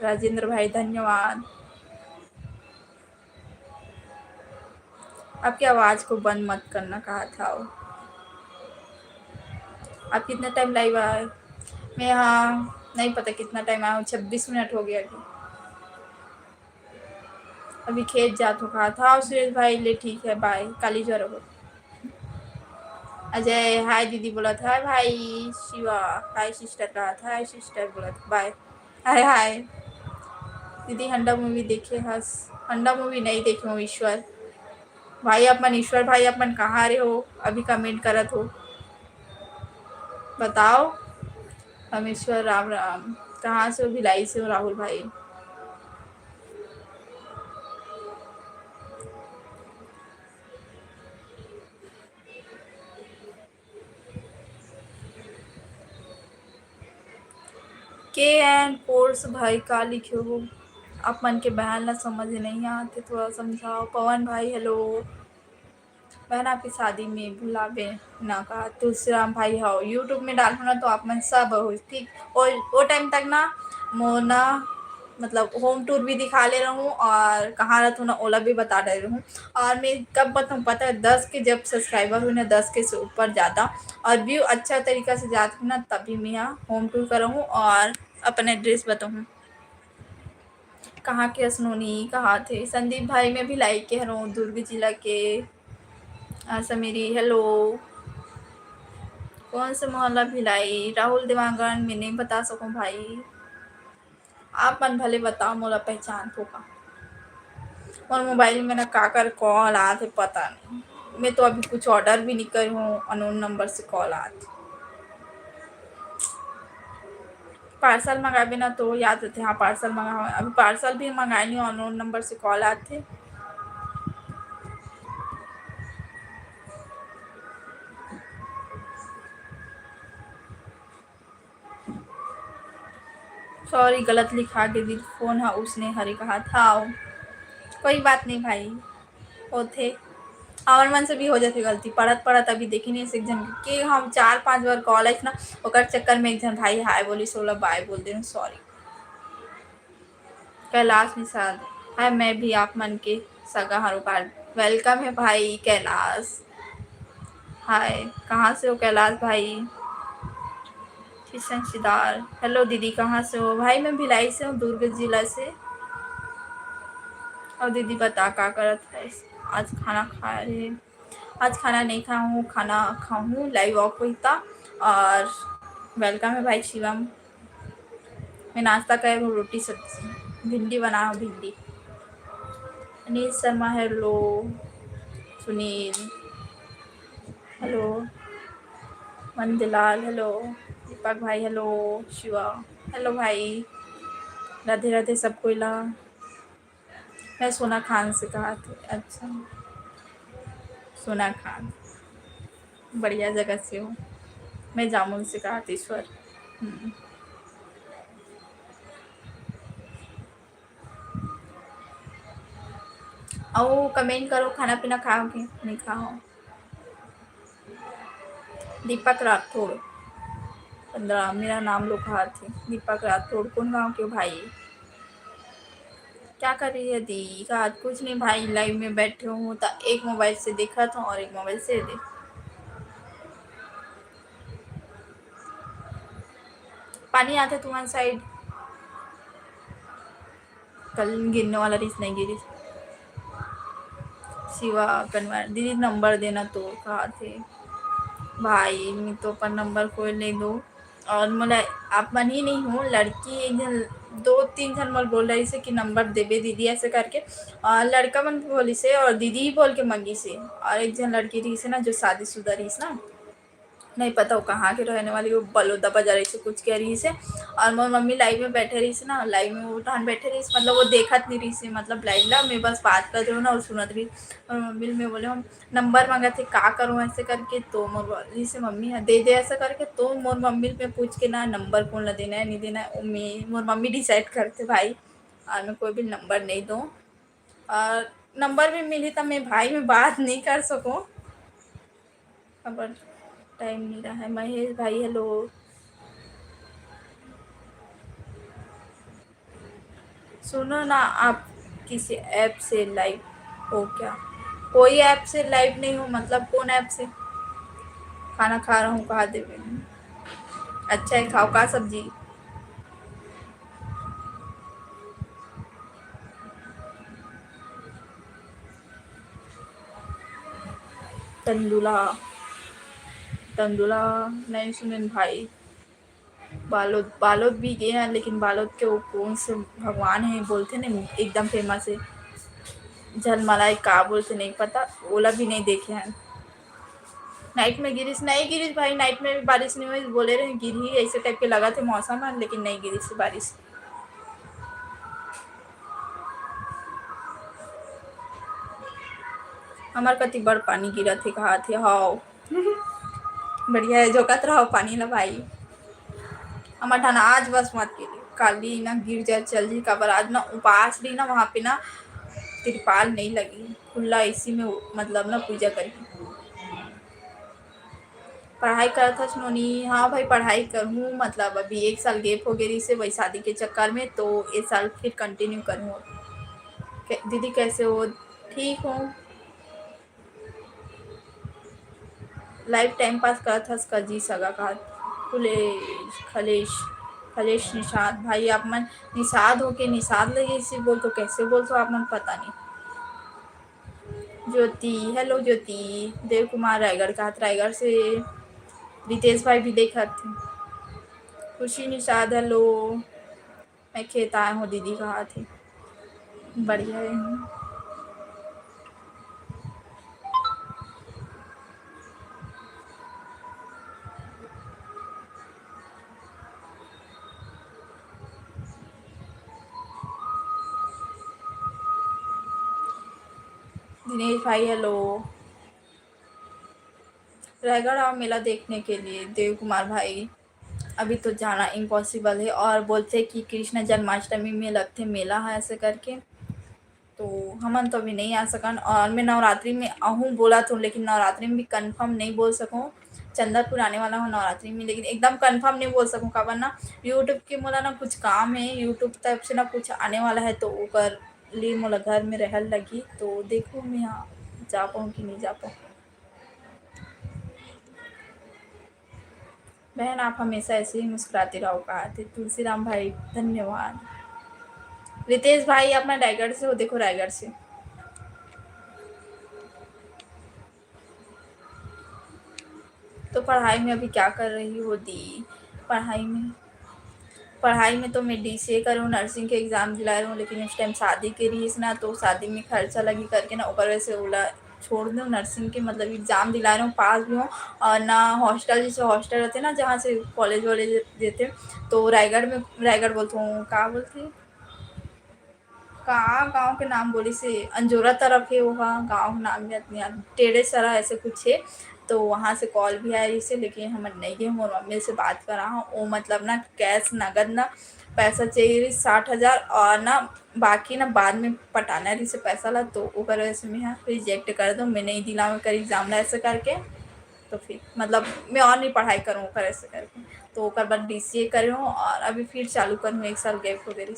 राजेंद्र भाई, धन्यवाद। आपकी आवाज़ को बंद मत करना कहा था वो। आप कितना टाइम लाइव आए? मैं, हाँ, नहीं पता कितना टाइम आया हूँ, छब्बीस मिनट हो गया अभी। अभी खेत जात हो कहा था। और सुरेश भाई, ले ठीक है, बाय, काली जरूर। अजय, हाय दीदी बोलत, हाय भाई। शिवा, हाय सिस्टर कहत, हाय सिस्टर बोलत, बाय। हाय, हाय। दीदी, हंडा मूवी देखे हस? हंडा मूवी नहीं देखे हूँ, ईश्वर। भाई, आप मन, ईश्वर भाई, आप मन कहाँ रहे हो? अभी कमेंट करत हो, बताओ। हम ईश्वर, राम राम। कहाँ से हो? भिलाई से हो, राहुल भाई। के एन कोर्स भाई का लिखे हो? आप मन के बहन ला समझ नहीं आते, थोड़ा समझाओ। पवन भाई, हेलो। बहन, आपकी शादी में बुलावे ना का? तुलसीराम भाई, हो YouTube में डालहू ना तो आप मन सब हो, ठीक। और वो टाइम तक ना मोर ना, मतलब होम टूर भी दिखा ले रहूँ और कहाँ रहत हूँ ना, ओला भी बता दे रहूँ। और मैं कब बताऊँ पता है, दस के जब सब्सक्राइबर हुई ना, दस के से ऊपर ज़्यादा, और व्यू अच्छा तरीका से जात हुई ना, तभी मैं यहाँ होम टूर करहूँ और अपन एड्रेस बताऊँ। कहाँ के हस नोनी, कहाँ थे? संदीप भाई, मैं भिलाई के हरौं, दुर्ग जिला के। आशा मेरी, हेलो। कौन से मोहल्ला भिलाई? राहुल देवांगन, मैं नहीं बता सकूँ भाई। आप मन भले बताओ, मोला पहचान थो का? मोर मोबाइल में ना काकर कॉल आत हे, पता नहीं। मैं तो अभी कुछ ऑर्डर भी नहीं करी हूँ, अननोन नंबर से कॉल आत। पार्सल मंगाबे ना तो याद रहते, हाँ, पार्सल मंगाओ। अभी पार्सल भी मंगाए नहीं, अननोन नंबर से कॉल आत हे। सॉरी, गलत लिखा गे, दिल फोन हा उसने हरे कहा था। कोई बात नहीं भाई, होथे, हमर मन से भी हो जाथे गलती। पढ़त पढ़त अभी देखे नहीं एक झन के, हम चार पांच बार कॉल आइस ना, ओकर चक्कर में एक झन भाई हाय बोलिस, ओला बाय बोल देन, सॉरी। कैलाश निषाद, हाय, मैं भी आप मन के सगा हरों का। वेलकम है भाई कैलाश। हाय, कहाँ से हो कैलाश भाई? किशन सिदार, हेलो दीदी, कहाँ से हो भाई? मैं भिलाई से हूँ, दुर्ग जिला से। और दीदी बता का करत है? आज खाना खा रहे? आज खाना नहीं खाया हूँ, खाना खाऊँ, लाइव वॉक हुई था। और वेलकम है भाई शिवम। मैं नाश्ता करे हूँ, रोटी सब्जी, भिंडी बना हूँ, भिंडी। Anil Sharma, hello. Sunil, hello. Manjlal, hello. Deepak भाई, हेलो। शिवा, हेलो भाई। राधे राधे सब कोई ला। मैं सोना खान से कहा थे। अच्छा, सोना खान, बढ़िया जगह से हो। मैं जामुन से कहा थे, ईश्वर। हम्म। अउ कमेंट करो, खाना पीना खाओ कि नहीं खाओ? दीपक राठौड़, पंद्रह, मेरा नाम लोग कहा थे। दीपक राठौड़, कौन गांव के भाई? क्या कर रही है दी? आज कुछ नहीं भाई, लाइव में बैठे हूँ तो एक मोबाइल से देखा था और एक मोबाइल से देख। पानी आथे तुम्हार side? कल गिरने वाला रहिस, नहीं गिरिस। शिवा कंवर, "दीदी नंबर देना तो," कहा थे। भाई, मैं तो अपन नंबर कोई नहीं दो। और मोला आप मन ही नहीं हो, लड़की एक झन, दो तीन झन मोला बोल रही से कि नंबर देबे दीदी ऐसे करके, और लड़का मन भी बोली से और दीदी ही बोल के मंगी से। और एक झन लड़की रही से ना, जो शादीशुदा रही से ना, नहीं पता वो कहाँ के रहने वाली, वो बलौदा बाजार ऐसे कुछ कह रही से। और मोर मम्मी live में बैठे रही से ना, live में वो ठान बैठे रही से, मतलब वो देखत नहीं रही से, मतलब live ला मैं बस बात कर रही हूँ ना, और सुनत रही। और मम्मी ल मैं बोले, हम नंबर मांगत हे, का करूँ ऐसे करके, तो मोर बोली से मम्मी ह दे दे ऐसा करके, तो मोर मम्मी ल मैं पूछ के ना नंबर कौन ला देना है, नहीं देना है, वो मैं, मोर मम्मी decide करते भाई, और मैं कोई भी नंबर नहीं दूँ। और नंबर भी मिली त मैं भाई में बात नहीं कर सकूँ, अब time नहीं रहा है। महेश भाई, hello। सुनो ना, आप किसी app से live हो क्या? कोई app से live नहीं हो, मतलब कौन app से? खाना खा रहा हूँ, कहा देवे। अच्छा है, खाओ का सब्जी? तंदुला, तंदुला नहीं सुनेन भाई। बालोद, बालोद भी गए हैं, लेकिन बालोद के वो कौन से भगवान है बोलते ना, एकदम famous है, झलमलाई का बोलते, नहीं पता, ओला भी नहीं देखे हैं। Night में गिरिस, नहीं गिरिस भाई, night में भी बारिश नहीं हुई, बोले रहे गिरी, ऐसे type के लगा थे मौसम है, लेकिन नहीं गिरिस बारिश। हमर कति बड़ पानी गिरत हे, कहा थे, हाव। बढ़िया है, झोंकत रहो पानी ला भाई। हमर ठान आज बस मत गिरे, काली ना गिर जाए चल जी, काबर आज ना उपास रही ना, वहाँ पे ना तिरपाल नहीं लगी, खुला इसी में मतलब ना पूजा करी। पढ़ाई करत हस नोनी? हाँ भाई, पढ़ाई करहूँ, मतलब अभी एक साल gap हो गए रही से वही शादी के चक्कर में, तो इस साल फिर continue करहूँ। कै-, दीदी कैसे हो? ठीक हूँ। Live time pass करत हस का जी सगा का? खुलेश, खलेश, खलेश निषाद भाई, आप मन निषाद हो के निषाद लगे इसी बोल तो कैसे बोल तो आप मन पता नहीं। ज्योति, hello ज्योति, देव कुमार रायगढ़ का, रायगढ़ से रितेश भाई भी देखत हे। खुशी निषाद, hello। मैं खेत आए हूँ दीदी, कहा थे। बढ़िया है। दिनेश भाई, hello। रायगढ़ आओ मेला देखने के लिए, देव कुमार भाई। अभी तो जाना impossible है और बोलते हैं कि कृष्ण जन्माष्टमी में लगते मेला है ऐसे करके, तो हमन तो अभी नहीं आ सकन। और मैं नवरात्रि में आहूँ बोलत हूँ, लेकिन नवरात्रि में भी confirm नहीं बोल सकूँ। चंदरपुर आने वाला हूँ नवरात्रि में, लेकिन एकदम confirm नहीं बोल सकूँ, काबर ना YouTube के मोला ना कुछ काम है, YouTube तरफ से ना कुछ आने वाला है, तो ओकर लिए मोला घर में रहल लगी। तो देखो मैं यहाँ जा पाऊँ कि नहीं जा पाऊँ। बहन, आप हमेशा ऐसे ही मुस्कुराते रहो, कहा थे तुलसीराम भाई, धन्यवाद। रितेश भाई, आप मन रायगढ़ से हो? देखो, रायगढ़ से। तो पढ़ाई में अभी क्या कर रही हो दी? पढ़ाई में, पढ़ाई में तो मैं DCA कर रही हूँ, nursing के exam दिला रही हूँ, लेकिन उस time शादी के रही ना, तो शादी में खर्चा लगी करके ना, ओकर वजह से ओला छोड़ दूँ nursing के, मतलब exam दिला रही हूँ, पास भी हूँ। और ना hostel, जैसे hostel रहते ना, जहाँ से college वॉलेज देते, तो रायगढ़ में, रायगढ़ बोलती हूँ, का बोलती, का गाँव के नाम बोली से, अंजोरा तरफ है वो, हाँ, गाँव नाम याद नहीं आ, टेढ़े सरा ऐसे कुछ है। तो वहाँ से call भी आया इसे, लेकिन हम नहीं गए, मोर मम्मी से बात करा हूँ, वो मतलब ना cash नगद ना पैसा चाहिए रही साठ हजार, और ना बाकी ना बाद में पटाना रही से पैसा ला, तो ओकर वजह से मैं यहाँ reject कर दूँ, मैं नहीं दिलावे कर exam ला ऐसे करके। तो फिर मतलब मैं और नहीं पढ़ाई करूँ ओकर ऐसे करके, तो ओकर बाद DCA करे हूँ और अभी फिर चालू करूँ, एक साल gap हो गए रही।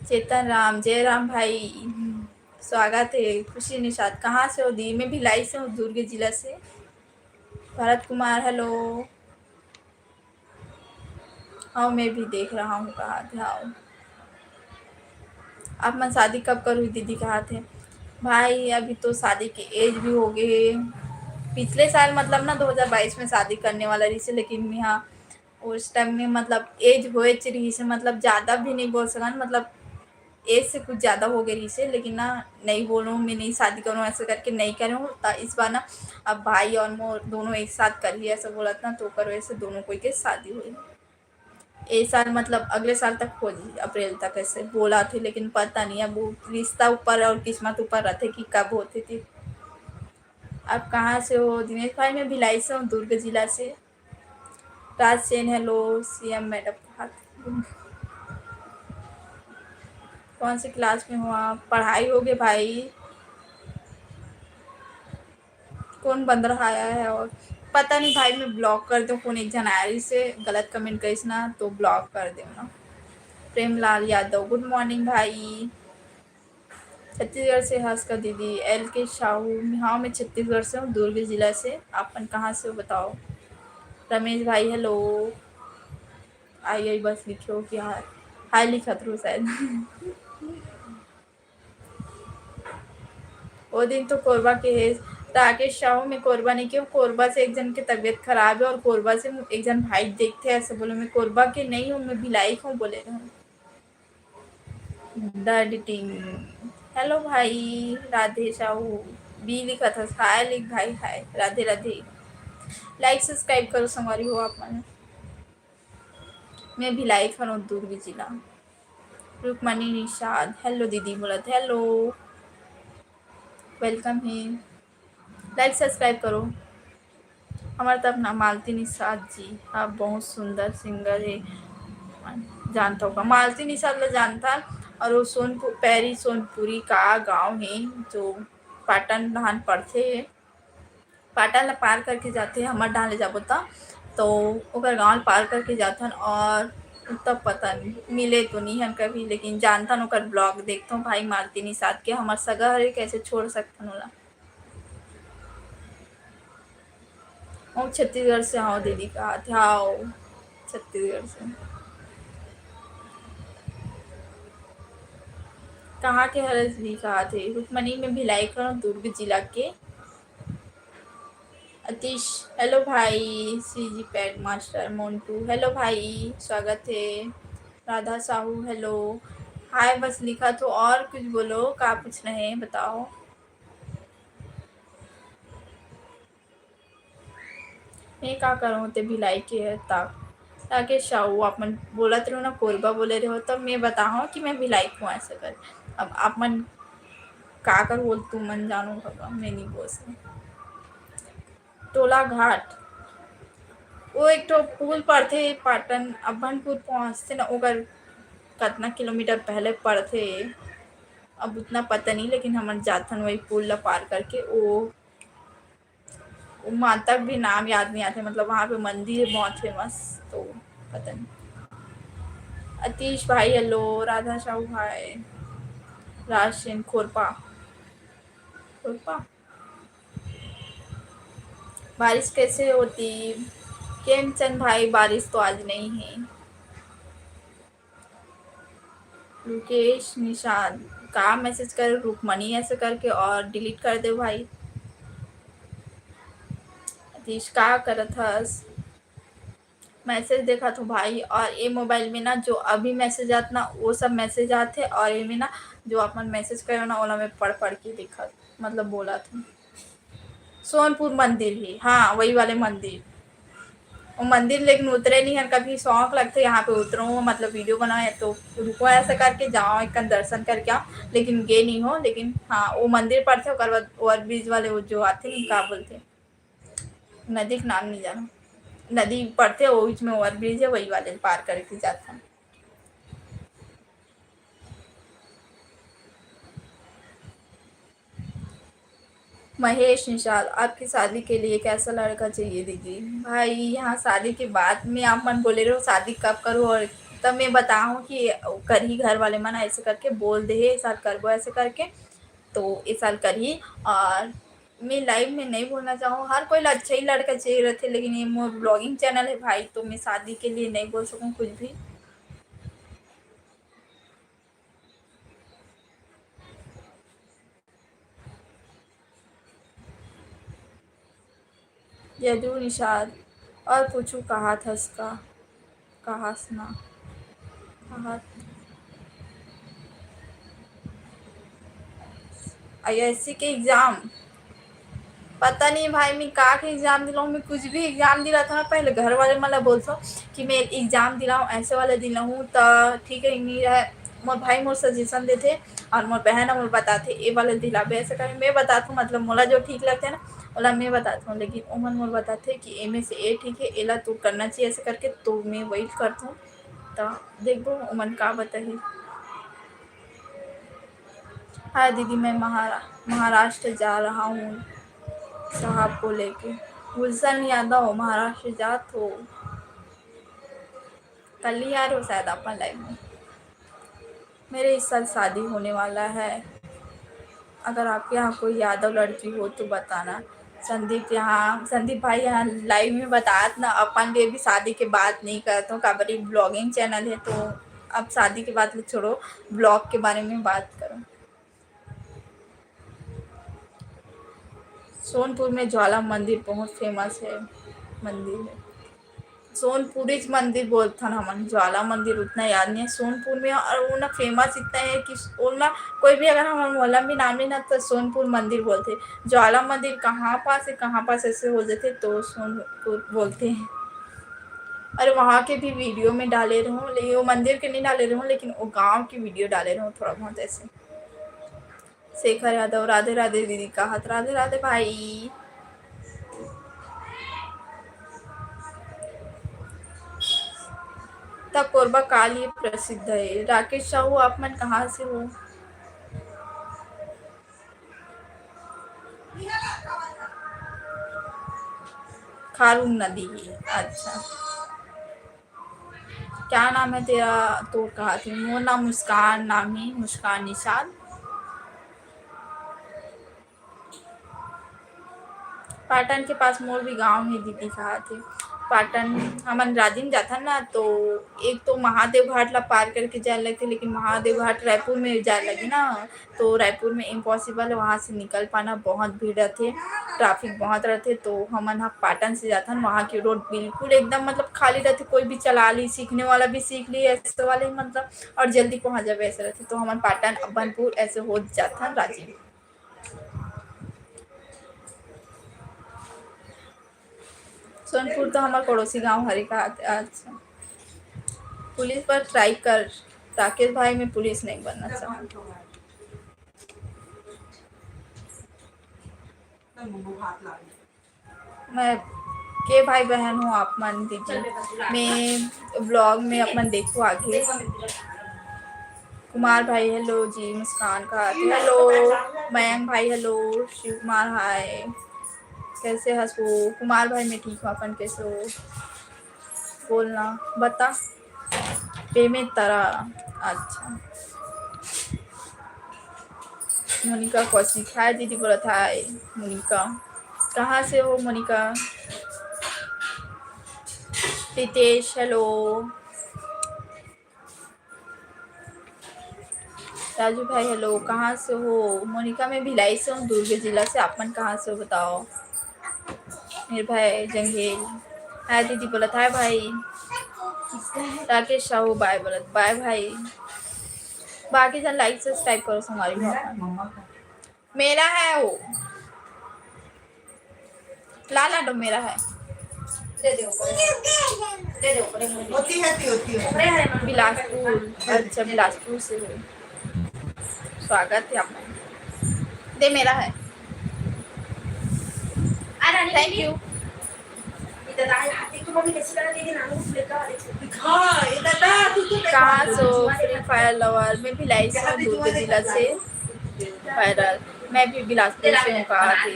चेतन राम, जय राम भाई, स्वागत है। खुशी निषाद, कहाँ से हो दी? मैं भिलाई से हूँ, दुर्ग जिला से। भरत कुमार, hello। हाँ, मैं भी देख रहा हूँ, कहा थे, हाँ। आप मन शादी कब करो दीदी, कहा थे। भाई, अभी तो शादी के age भी हो गए हे। पिछले साल, मतलब ना, दो हज़ार बाईस में शादी करने वाला रहिसे, लेकिन यहाँ उस time में, मतलब, age होएच रहिसे, मतलब, ज़्यादा भी नहीं बोल सकन, मतलब, age से कुछ ज़्यादा हो गए रहिसे, लेकिन ना, नहीं बोलूँ, मैं नहीं शादी करूँ, ऐसे करके नहीं करे हूँ। त इस बार ना, अब भाई और मोर दोनों एक साथ करही, ऐसे बोलत ना, तो ओकर वजह से दोनों कोई के शादी होई। ए साल, मतलब, अगले साल तक हो जी, अप्रैल तक ऐसे बोला थे, लेकिन पता नहीं, अब वो रिश्ता ऊपर और किस्मत ऊपर रहते कि कब होते थे। आप कहाँ से हो? दिनेश भाई, मैं भिलाई से हूँ, दुर्ग जिला से। राज सेन, hello। सीएम मैडम, कहा कौन से class में हो आप? पढ़ाई हो गए भाई। कौन बंद रहा है? और पता नहीं भाई, मैं block कर दूँ, कौन एक जन आया इसे गलत comment करिस ना, तो block कर दूँ ना। प्रेमलाल यादव, good morning भाई। छत्तीसगढ़ से हंस का दीदी, एल के साहू। हाँ, मैं छत्तीसगढ़ से हूँ, दुर्ग जिला से। आप मन कहाँ से हो बताओ? रमेश भाई, hello। आई, आई बस लिखे हो कि हाय, हाय लिखत रहो शायद। ओ दिन तो कोरबा के हे, राकेश साहू, मैं कोरबा नहीं क्यों, कोरबा से एक जन की तबीयत खराब है और कोरबा से एक जन भाई देखते हैं, ऐसे बोले, मैं कोरबा के नहीं हूँ, मैं भिलाई के हूँ, बोले रहे। द एडिटिंग, hello भाई, राधे साहू, बी लिखत हस, हाय लिख भाई, हाय, राधे राधे। Like subscribe करो संगवारी हो आप मन। मैं भिलाई के हूँ, दुर्ग जिला। रुक्मणी निषाद, hello दीदी बोलत, hello, welcome है। Like subscribe करो। हमारे तरफ ना मालती निषाद जी, आप बहुत सुंदर singer है, जानता होगा मालती निषाद ला जानता। और वो सोनपुर, पैरी सोनपुरी का गांव है, जो पाटन डहान पड़थे, पाटन ला पार करके जाथे, हमर डहान ले जाबो त, तो ओकर गांव ला पार करके जाथन। और तब पता नहीं, मिले तो नहीं हन कभी, लेकिन जानथन, ओकर vlog देखथन भाई मालती निषाद के, हमर सगा हरे, कैसे छोड़ सकथन ओला। ओ छत्तीसगढ़ से हव दीदी, कहा थे, हव छत्तीसगढ़ से। कहाँ के हरस भी कहा थे, रुक्मणी, मैं भिलाई के हूँ, दुर्ग जिला के। अतीश, hello भाई। CG pad master Montu, hello भाई, स्वागत है। राधा साहू, hello। हाय बस लिखा तो, और कुछ बोलो, का पूछना है बताओ। मैं का करूँ ते भिलाई के है ता, ताकि शाहू आप मन बोलत रहो ना, कोरबा बोले रहो, तब मैं बताहूँ कि मैं भिलाई को ऐसा कर। अब आप मन का कर बोल, तू मन जानो भगवान, मैं नहीं बोल सकती। टोला घाट, वो एक ठो पुल पड़थे पाटन, अब्बनपुर पहुँचथे ना, ओकर कतना किलोमीटर पहले पड़थे, अब उतना पता नहीं, लेकिन हमन जाथन वही पुल ला पार करके। वो, वो माता भी नाम याद नहीं आते, मतलब वहाँ पे मंदिर है बहुत famous, तो पता नहीं। अतीश भाई, hello। राधा साहू, हाय। राज सेन, खोरपा, खोरपा। बारिश कैसे होती? खेमचंद भाई, बारिश तो आज नहीं है। रुकेश निषाद, का message करे रुक्मणी ऐसे करके और delete कर दे भाई। अतीश, का करत हस? Message देखत हूँ भाई, और ये mobile में ना जो अभी message आत ना, वो सब message आत है, और ये में ना जो अपन message करो ना, ओला मैं पढ़ पढ़ के देखत, मतलब बोलत हूँ। सोनपुर मंदिर ही, हाँ, वही वाले मंदिर। वो मंदिर लेकिन उतरे नहीं है, कभी शौक लगते यहाँ पे उतरो, मतलब video बनाओ या तो रुको ऐसा करके जाओ, एक दर्शन करके आओ, लेकिन गे नहीं हो। लेकिन हाँ, वो मंदिर पड़थे, ओकर बाद over bridge वाले वो जो आते नहीं, का बोलते, नदी के नाम नहीं जाना, नदी पड़थे, वो बीच में over bridge है, वही वाले पार करके जाते हैं। महेश निषाद, आपकी शादी के लिए कैसा लड़का चाहिए दीदी? भाई, यहाँ शादी के बाद में आप मन बोले रहो शादी कब करो, और तब मैं बताऊँ कि करही, घर वाले मन ऐसे करके बोल दे, इस साल करबो ऐसे करके, तो इस साल करही। और मैं live में नहीं बोलना चाहूँ। हर कोई ला अच्छा ही लड़का चाहिए रहते, लेकिन ये मोर vlogging channel है भाई, तो मैं शादी के लिए नहीं बोल सकूँ कुछ भी। जदू निषाद, और पूछू कहा था इसका, कहा सुना, कहा ISC के exam, पता नहीं भाई, मैं का के exam दिलाऊँ, मैं कुछ भी exam दिलाता हूँ ना, पहले घर वाले मन ला बोलता हूँ कि मैं exam दिलाऊँ, ऐसे वाला दिलाऊँ, तो ठीक है, नहीं रहे, मोर भाई मोर suggestion देथे और मोर बहन मोर बताथे, "ए वाला दिलाबे, ऐसे करे।" मैं बताथूँ, मतलब, मोला जो ठीक लगथे ना, ओला मैं बताथूँ, लेकिन ओमन मोर बताथे कि एमे से ए ठीक है, एला तो करना चाहिए, ऐसे करके, तो मैं वही करथूँ। तो देखबो, ओमन का बताही। "हाँ दीदी, मैं महारा-, महाराष्ट्र जा रहा हूँ साहब को लेके।" गुलशन यादव महाराष्ट्र जात हो। कल ही आ रहे हो शायद आप live में। मेरे इस साल शादी होने वाला है, अगर आपके यहाँ कोई यादव लड़की हो तो बताना। संदीप यहाँ, संदीप भाई यहाँ live में बतात ना, अपन लिए भी शादी के बात नहीं करता हूँ, काबर ये vlogging channel है, तो अब शादी के बात छोड़ो, vlog के बारे में बात करो। सोनपुर में ज्वाला मंदिर बहुत famous है, मंदिर है। सोनपुरीच मंदिर बोलथन हमन, ज्वाला मंदिर उतना याद नहीं है। सोनपुर में, और वो ना famous इतना है कि वो ना कोई भी अगर हमन मोहल्ला में नाम लेना तो सोनपुर मंदिर बोलथे। ज्वाला मंदिर कहाँ पास है, कहाँ पास ऐसे हो जाथे तो सोनपुर बोलथे। अरे वहाँ के भी video में डाले रहूँ, लेकिन वो मंदिर के नहीं डाले रहूँ, लेकिन वो गाँव की video डाले रहूँ थोड़ा बहुत ऐसे। शेखर यादव, राधे राधे दीदी, कहत राधे राधे भाई। त कोरबा काल ही प्रसिद्ध है। राकेश साहू, आप मन कहाँ से हो? खारुंग नदी, अच्छा। क्या नाम है तेरा? तो कहा थी, मोर नाम मुस्कान नाम है, मुस्कान निषाद। पाटन के पास मोर भी गांव है दीदी, कहा थे। पाटन हमन राजिम जाथन ना, तो एक तो महादेव घाट ला पार करके जाए लगथे, लेकिन महादेव घाट रायपुर में जाए लगे ना, तो रायपुर में impossible है वहाँ से निकल पाना, बहुत भीड़ रहथे, traffic बहुत रहथे। तो हमन ह पाटन से जाथन, वहाँ की road बिल्कुल एकदम मतलब खाली रहथे, कोई भी चला ली, सीखने वाला भी सीख ली, ऐसे वाले मतलब, और जल्दी पहुँच जाबे ऐसे रहथे। तो हमन पाटन, अब्बनपुर ऐसे हो जाथन राजिम। सोनपुर तो हमार पड़ोसी गांव हरे का। अच्छा, पुलिस पर try कर राकेश भाई, मैं पुलिस नहीं बनना चाहूँ। मैं के भाई बहन हो आप मन दीदी? मैं vlog में अपन देखो आगे। कुमार भाई hello जी, मुस्कान का hello, मयंक भाई hello, शिव कुमार hi, कैसे हस हो? कुमार भाई मैं ठीक हूँ, अपन कैसे हो? बोलना बता। पेमे तरा, अच्छा। मोनिका कौशिक, hi दीदी बोलत hi। मोनिका, कहाँ से हो मोनिका? रितेश hello। राजू भाई hello, कहाँ से हो? मोनिका, मैं भिलाई से हूँ, दुर्ग जिला से। आप मन कहाँ से हो बताओ? मेरे भाई जंगेल, hi दीदी बोलत hi भाई। राकेश साहू bye बोलत, bye भाई। बाकी जन like subscribe करो संगवारी हो। मेरा है वो। लाला डो मेरा है। होती है, होती है। बिलासपुर, अच्छा, बिलासपुर से हो। स्वागत है आपका। दे मेरा है। Thank you। हाँ, ये दादा, तू तो कहाँ से हो? Free Fire lover, मैं भिलाई से हूँ, दुर्ग जिला से। Viral, मैं भी बिलासपुर से हूँ, कहा थी।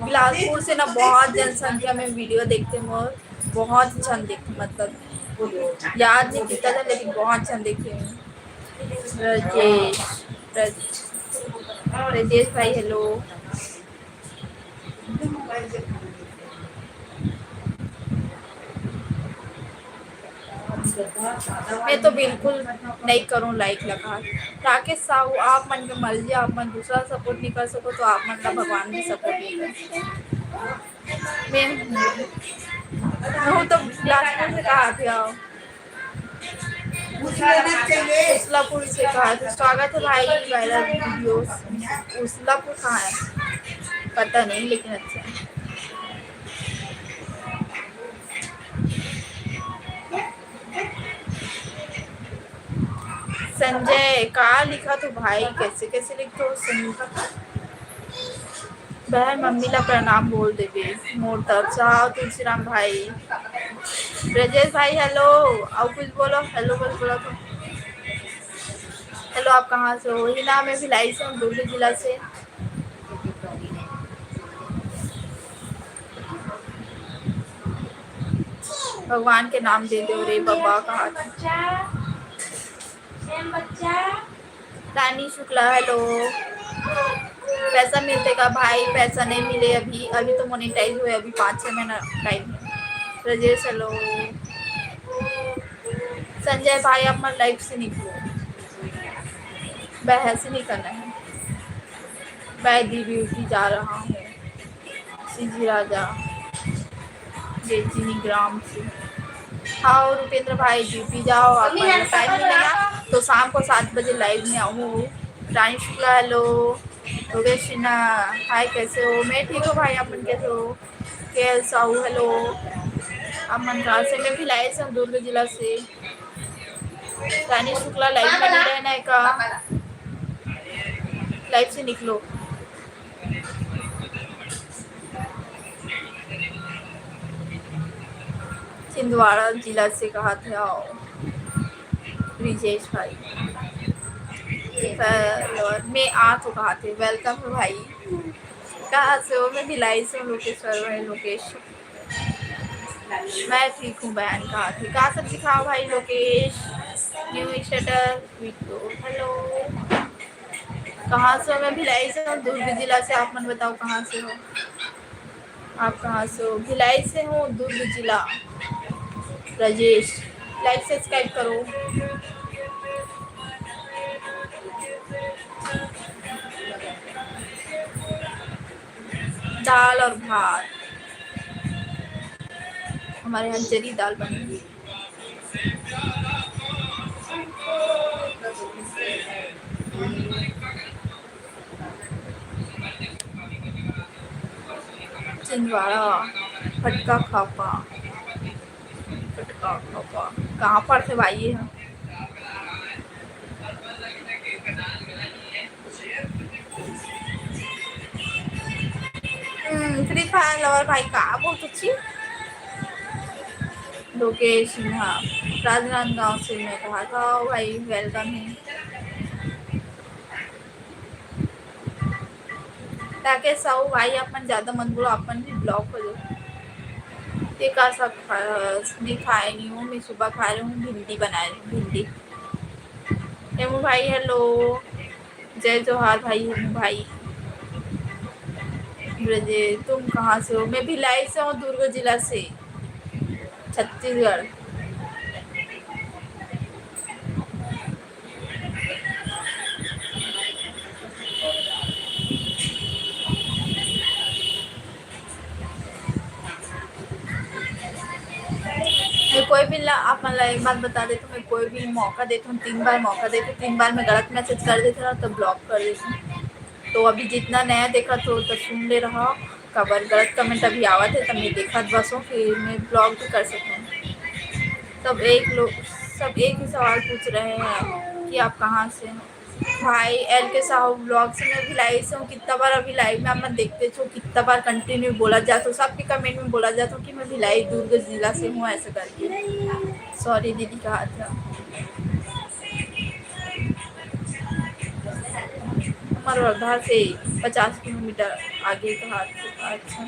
बिलासपुर से ना बहुत जनसंख्या में video देखते मोर, बहुत झन देखते, मतलब याद नहीं कितना था, लेकिन बहुत झन देखे हूँ। ब्रजेश, ब्रज-, ब्रजेश भाई hello। मैं तो बिल्कुल नहीं करूँ like लगा। राकेश साहू, आप मन के मर्जी, आप मन दूसरा support नहीं कर सको तो आप मन ला भगवान भी support नहीं कर सको। मैं, मैं तो बिलासपुर से कहा थे, आओ। उसलापुर से कहा थे। स्वागत है भाई, viral videos। उसलापुर कहाँ है पता नहीं, लेकिन अच्छा है। संजय, का लिखा तो भाई, कैसे कैसे लिखते हो संजय? बहन, मम्मी ला प्रणाम बोल देबे मोर तरफ से। हाँ, तुलसीराम भाई। ब्रजेश भाई, hello। और कुछ बोलो, hello बोल, बोला तो। Hello, आप कहाँ से हो? ही ना, मैं भिलाई से हूँ, दुर्ग जिला से। भगवान के नाम दे दो रे बाबा, कहा था। रानी शुक्ला, hello। पैसा मिलते का भाई? पैसा नहीं मिले अभी, अभी तो monetize हुए, अभी पाँच छः महीना time है। राजेश, hello। संजय भाई, आप मन live से निकलो, बहस नहीं करना है। मैं दी duty जा रहा हूँ। सीजी राजा, जे चीनी ग्राम से। हाँ, रुपेंद्र भाई, duty जाओ, आप मन ला time मिलेगा तो शाम को सात बजे live में आऊँ। रानी शुक्ला, hello। योगेश सिन्हा, hi, कैसे हो? मैं ठीक हूँ भाई, आप मन कैसे हो? के एल साहू, hello। आप मन कहाँ से? मैं भिलाई से हूँ, दुर्ग जिला से। रानी शुक्ला, live में नहीं रहना है का? Live से निकलो। छिंदवाड़ा जिला से कहा थे, आओ ब्रिजेश भाई। Follower में आ तो कहा थे, welcome है भाई। कहाँ से हो? मैं भिलाई से हूँ, लोकेश्वर भाई, लोकेश। मैं ठीक हूँ बहन, कहा थे? का सब्जी खाओ भाई? Lokesh, new status video, hello। कहाँ से हो? मैं भिलाई से हूँ, दुर्ग जिला से। आप मन बताओ, कहाँ से हो? आप कहाँ से हो? भिलाई से हूँ, दुर्ग जिला। राजेश, like subscribe करो। दाल और भात, हमारे यहाँ जरी दाल बनेगी। छिंदवाड़ा, फटका खापा, फटका खापा कहाँ पर थे भाई ये? हम्म, Free Fire lover भाई का बोल तुझी? लोकेश सिन्हा, राजनांदगांव से। मैं कहा था भाई, welcome है। राकेश साहू भाई, आप मन ज्यादा मत बोलो, आप मन भी block हो जाओ। ये का सब खा-, नहीं खाए नहीं हूँ मैं, सुबह खा रही हूँ, भिंडी बनाए रही हूँ, भिंडी। हेमू भाई, hello। जय जोहार भाई, हेमू भाई। ब्रजे, तुम कहाँ से हो? मैं भिलाई से हूँ, दुर्ग जिला से, छत्तीसगढ़। मैं कोई भी ला-, आप मन ला एक बात बता देथों, मैं कोई भी मौका देथों, तीन बार मौका देथों, तीन बार मैं गलत message कर देथों ना, तो block कर देथों। तो अभी जितना नया देखत हो, तो सुन ले रहा, काबर गलत comment अभी आवत है, तो मैं देखत बसों, फिर मैं block भी कर सकूँ। सब एक लोग, सब एक ही सवाल पूछ रहे हैं कि आप कहाँ से हो। भाई, एल के साहू vlog से मैं भिलाई से हूँ। कितना बार अभी live में आप मन देखते छो, कितना बार continue बोला जात हो, सबके comment में बोला जात हो कि मैं भिलाई दुर्ग जिला से हूँ, ऐसा करके। Sorry दीदी, कहा था। हमारे वर्धा से पचास किलोमीटर आगे कहा था। अच्छा।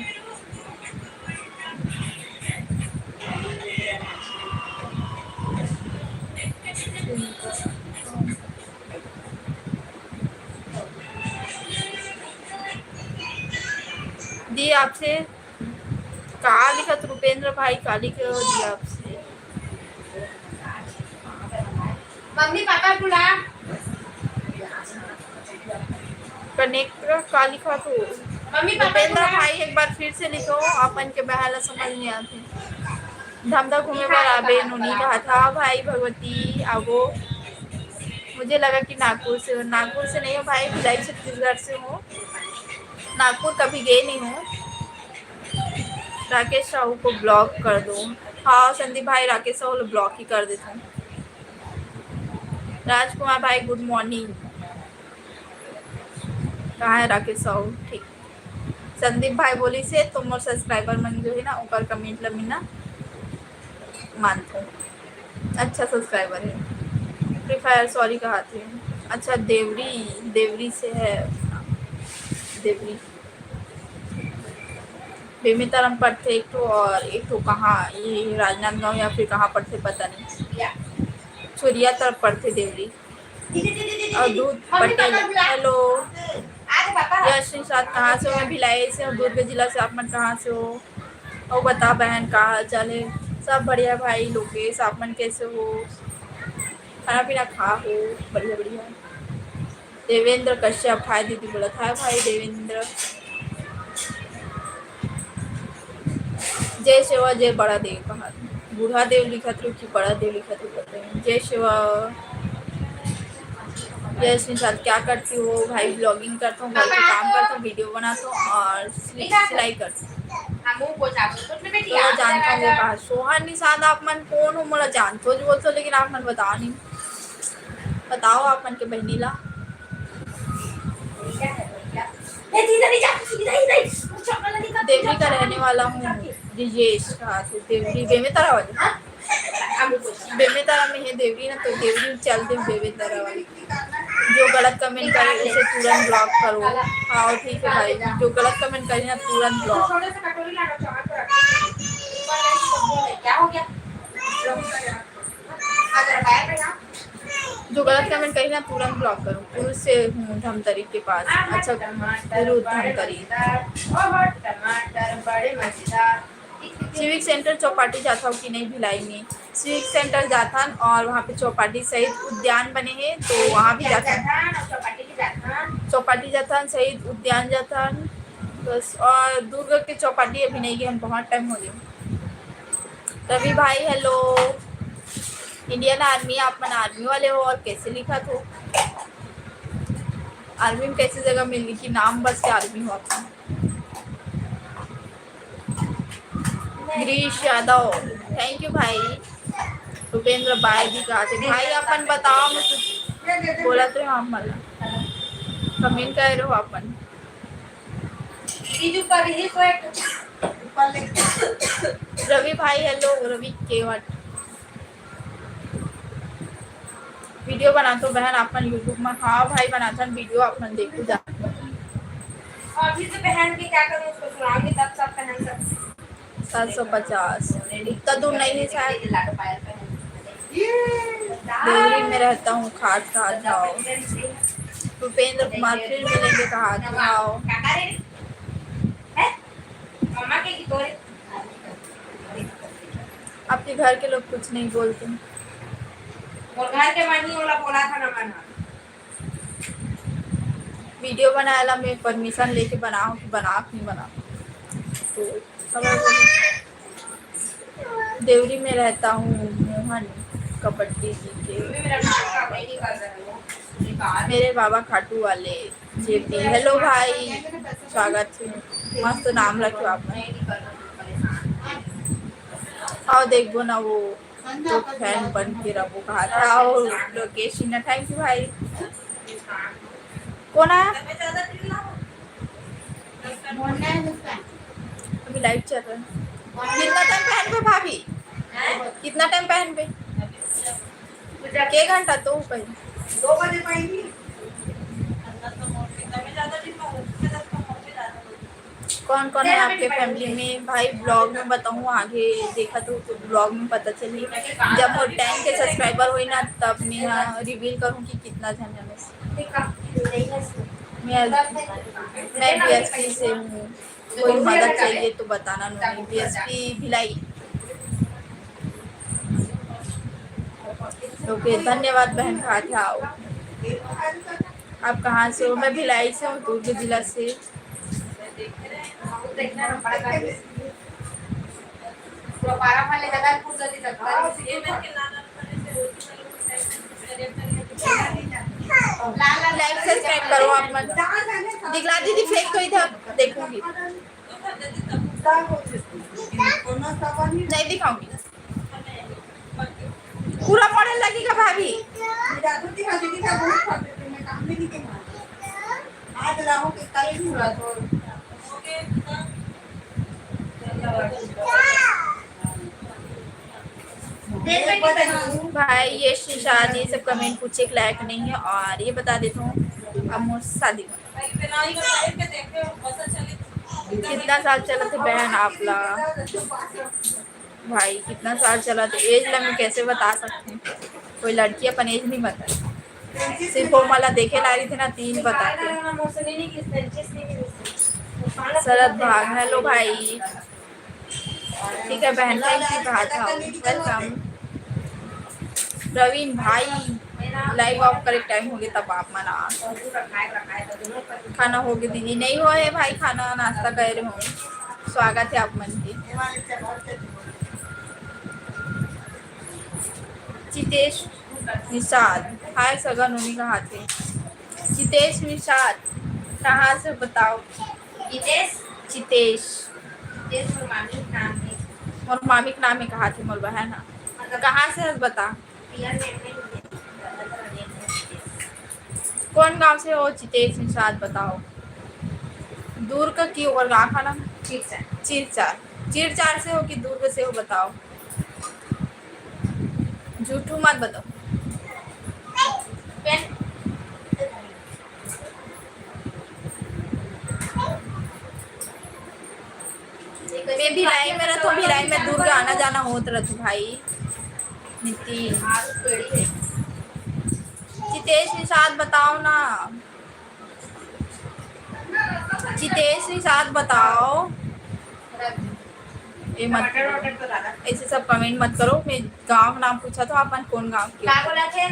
जी, आपसे का लिखत रुपेंद्र भाई, का लिखे हो जी आपसे? मम्मी पापा बुला। कनेक्ट का लिखा तो मम्मी पापा रुपेंद्र बुला। भाई एक बार फिर से लिखो, अपन के बहन ला समझ नहीं आते। धमधा घूमे बर आबे नोनी कहा था भाई भगवती आबो। मुझे लगा कि नागपुर से हो। नागपुर से नहीं हो भाई, भिलाई छत्तीसगढ़ से हूँ। नागपुर कभी गए नहीं हूँ। राकेश साहू को ब्लॉक कर दो। हाँ संदीप भाई, राकेश साहू ला ब्लॉक ही कर देता हूँ। राजकुमार भाई गुड मॉर्निंग। कहाँ है राकेश साहू? ठीक। संदीप भाई बोली से तो मोर सब्सक्राइबर मन जो है ना ओकर कमेंट ला मीना मानथो। अच्छा सब्सक्राइबर है। फ्री फायर सॉरी कहा थे। अच्छा देवरी, देवरी से है। देवरी बेमेतरा में पड़थे एक ठो और एक ठो कहाँ ये राजनांदगांव या फिर कहाँ पड़थे पता नहीं। छोरिया तरफ पड़थे देवरी। अवधूत पटेल, हेलो। यश निषाद कहाँ से हो? मैं भिलाई से हूँ, दुर्ग जिला से। आप मन कहाँ से हो? और बता बहन का हाल चाल है? सब बढ़िया भाई लोकेश, आप मन कैसे हो? खाना पीना खा हो? बढ़िया बढ़िया। देवेंद्र कश्यप, हाय दीदी बोलत। हाय भाई देवेंद्र। जय सेवा जय बड़ा देव कहा, बूढ़ा देव लिखत रहो कि बड़ा देव लिखत रहो पता नहीं। जय सेवा। यश निषाद क्या करती हो भाई? ब्लॉगिंग करता हूँ, घर के काम करता हूँ, वीडियो बनाता हूँ और सिल-, सिलाई करता हूँ। तो जानता हूँ वो कहा। सोहन निषाद आप मन कौन हो? मोला जानते हो जो बोलते हो, लेकिन आप मन बताओ नहीं। बताओ आप मन के बहनी ला। देवरी का रहने वाला हूँ, ब्रिजेश। हाँ, तो देवरी बेमेतरा वाली। बेमेतरा में है देवरी ना, तो देवरी चल दे बेमेतरा वाली। जो गलत कमेंट करे उसे तुरंत ब्लॉक करो। हाँ ठीक है भाई, जो गलत कमेंट करे ना तुरंत ब्लॉक। क्या हो गया? जो गलत कमेंट करी ना तुरंत ब्लॉक करो। पुरुष से हूँ धमतरी के पास। अच्छा, पुरुष धमतरी। टमाटर बड़े मजेदार। सिविक सेंटर चौपाटी जाता हूँ कि नहीं भिलाई में? सिविक सेंटर जाथन और वहाँ पे चौपाटी शहीद उद्यान बने हैं तो वहाँ भी जाथन। चौपाटी जाथन, शहीद उद्यान जाथन बस। और दुर्ग के चौपाटी अभी नहीं गए, हम बहुत टाइम हो गया। रवि भाई हेलो। इंडियन आर्मी, आप मन आर्मी वाले हो और कैसे लिखा थो? आर्मी में कैसे जगह मिल गई कि नाम बस के आर्मी हो आप? गिरीश यादव, थैंक यू भाई। रुपेंद्र भाई भी कहा थे भाई अपन बताओ, मैं कुछ बोला तो हम मला कमेंट कर रहे हो अपन। रवि भाई हेलो, रवि केवट। वीडियो बनाथो बहन आप मन YouTube में? हाँ भाई बनाथन वीडियो, आप मन देखो जा। अभी तो बहन के क्या करूँ, उसको सुनाऊंगी तब सब बहन सब। सात सौ पचास, इतना दूर नहीं है शायद। देवरी में रहता हूँ, खाट खाट जाओ। रुपेंद्र कुमार फिर मिलेंगे कहा था। आपके घर के लोग कुछ नहीं बोलते? और घर के मन ही ओला बोला था ना मन। वीडियो बनाए ला मैं परमिशन लेके बनाऊँ कि बना कि नहीं बना? तो देवरी में रहता हूँ, मोहन कबड्डी जी के। मेरे बाबा खाटू वाले जेपी। हेलो भाई, स्वागत है। मस्त नाम रखो आप। आओ देखबो ना वो तो फैन बन के रहो कहा था। आओ लोकेश सिन्हा, थैंक यू भाई। कौन आया? अभी लाइव चल रहा है। कितना टाइम पहनबे भाभी? कितना टाइम पहनबे? के घंटा तो पहन। दो बजे पाएंगी। कौन कौन है आपके फैमिली में भाई? ब्लॉग में बताऊँ, आगे देखा तो, तो ब्लॉग में पता चली। जब मोर टेन के सब्सक्राइबर होई ना, तब मैं रिवील करूँ कि कितना जन है। मैं मैं बीएसपी से हूँ। कोई मदद चाहिए तो बताना। नोनी, डीएसपी भिलाई। ओके, धन्यवाद बहन, कहा थे आओ। आप कहाँ से हो? मैं भिलाई से हूँ, दुर्ग जिला से। लाइक सब्सक्राइब करो आप मन। दिखला दीदी, फेंक तो इधर देखूंगी। नहीं दिखाऊंगी। पूरा पढ़े लगेगा भाभी। आज राहु के कल भी हुआ तो। भाई, ये निशाद, ये सब कमेंट पूछे के लायक नहीं है। और ये बता देता हूँ, अब मोर शादी में कितना साल चलत हे बहन आप ला? भाई, कितना साल चलत हे? एज ला मैं कैसे बता सकती हूँ? कोई लड़की अपन एज नहीं बताए, सिर्फ वो मला देखे ला रही थी ना, तीन बताते। शरद भाग, हेलो भाई। ठीक है बहन, thank you, कहा था, welcome। प्रवीण भाई, लाइव ऑफ करे टाइम हो गया तब आप मन आ। खाना हो गया दीदी? नहीं हुआ है भाई, खाना नाश्ता कर रहे हूँ। स्वागत है आप मन के। जितेश निषाद, हाय सगा नोनी, कहा थे? जितेश निषाद, कहाँ से बताओ? जितेश? जितेश। जितेश मोर मामी के नाम है। मोर मामी के नाम है, कहा थे मोर बहन है। मतलब कहाँ से है बता। पियर में अपने हिंदी, ज्यादातर अनेक है जितेश। कौन गांव से हो जितेश निषाद, बताओ? दुर्ग की ओर गांव का नाम? चीरचार। चीरचार। चीरचार से हो कि दुर्ग से हो, बताओ। झूठू मत बताओ। पेन। मैं भिलाई में रहता हूँ, भिलाई में दुर्ग आना जाना होत रहता भाई। नितिन। जितेश निषाद बताओ ना। जितेश निषाद बताओ। ये मत, ऐसे सब कमेंट मत करो। मैं गांव नाम पूछा तो आप मन कौन गांव के? का बोला थे?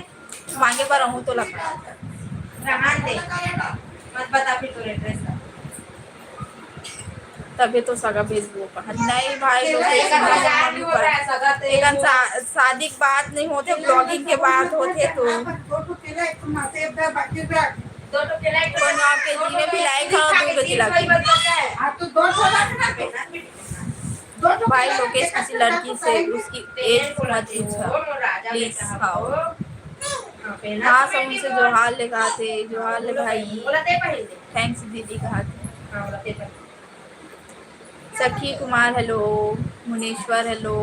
मांगे बर रहूं तो लगता। रहन दे, मत बता फिर तोर एड्रेस ला। तभी तो सगा भेजबो कहा। नहीं भाई, लोकेशन मोर मम्मी पर। एखन शा-, शादी के बात नहीं होते, ब्लॉगिंग के बात होते तो। कौन गांव के जी में भी लाइक हो, दूर के जी लाइक। भाई लोकेश किसी लड़की से उसकी एज मत पूछा प्लीज। हाँ, हाँ, सब उनसे जोहार ले कहा थे, जोहार ले भाई। थैंक्स दीदी कहा थे। सखी कुमार हेलो, मुनेश्वर हेलो।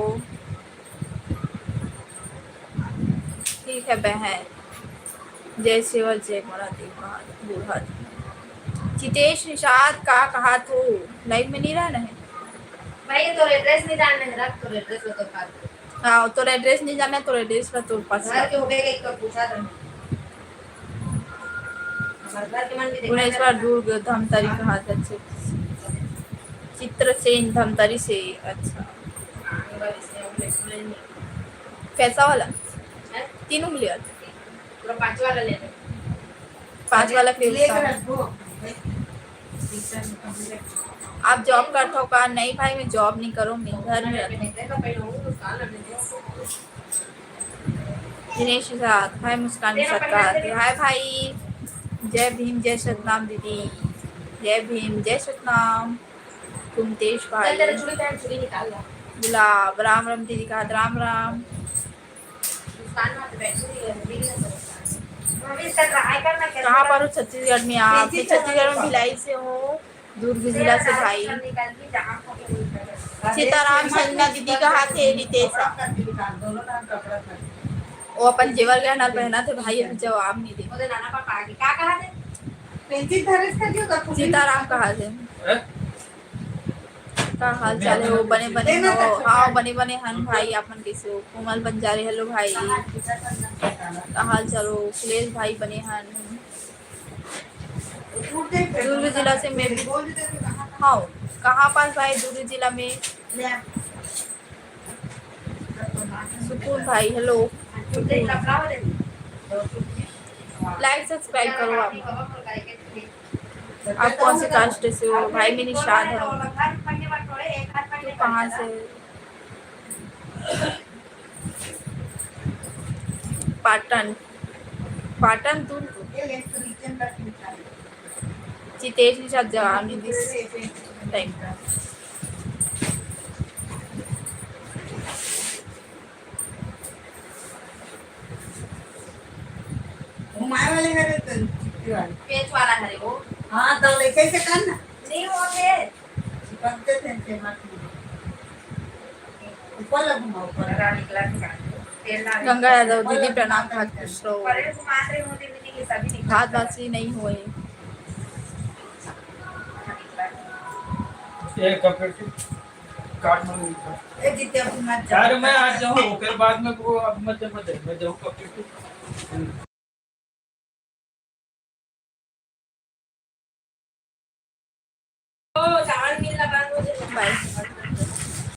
ठीक है बहन, जय सेवा जय मोरा देव कहा बूढ़ा। जितेश निषाद का कहा थो लाइव में नहीं रहना है। भाई, तोर एड्रेस नहीं जानना है, रख तोर एड्रेस ला तोर पास। हाँ, तोर एड्रेस नहीं जानना है, तोर एड्रेस ला तोर पास। घर के होबे के एक तो पूछा था। हमारे घर के मन भी देखा भुवनेश्वर, दुर्ग, धमतरी कहा था। चित्रसेन धमतरी से। अच्छा। हाँ, ये वाली से हम लोग सुने नहीं। कैसा वाला? हैं? तीन उंगली वाला? पूरा पांच वाला ले ले। पांच वाला फिर ले उसका। कर रखो। आप जॉब करथो का? नहीं भाई, मैं जॉब नहीं करूँ, मैं घर में रहती हूँ। दिनेश निषाद, हाय मुस्कान निषाद का हाय। हाय भाई, जय भीम, जय सतनाम दीदी, जय भीम, जय सतनाम। कुमतेश भाई, गुलाब, राम राम दीदी का हाथ, राम राम। कहाँ पर हो? छत्तीसगढ़ में। आप तो छत्तीसगढ़ में भिलाई से हो, दुर्ग जिला से भाई। सीताराम संजना दीदी कहा थे रितेश। वो अपन जेवर गहना पहना थे भाई, अभी जवाब नहीं दे। सीताराम कहा थे। का हाल चाल है? वो बने बने हो? हाँ, बने बने हन भाई, आप मन कैसे हो? कोमल बंजारे, हेलो भाई, का हाल चाल हो? अखिलेश भाई बने हन। दुर्ग जिला से मैं भी। हाँ, कहाँ पास भाई? दूरी जिला में। सुकून भाई, हेलो। लाइक सब्सक्राइब करो आप। आप कौन से कास्ट से हो भाई? मैं निषाद हूँ। तू कहाँ से? पाटन, पाटन दुर्ग। जितेश निषाद जवाब नहीं दिस टाइम। घुमाए वाले हरे तो चिट्ठी वाले। पेच वाला हरे वो। हाँ, तो लेके से कर ना। नहीं होते। चिपकते थे इनके हाथ में। ऊपर ला घुमाओ, ऊपर। गंगा यादव दीदी प्रणाम, बहुत खुश रहो। भात बासी नहीं हुए। ये कब कार्ड में ए, जित्या, तू मत जा। यार, मैं आज जाऊँ, फिर बाद में वो, अब मत जा, मत जा, मैं जाऊँ कब?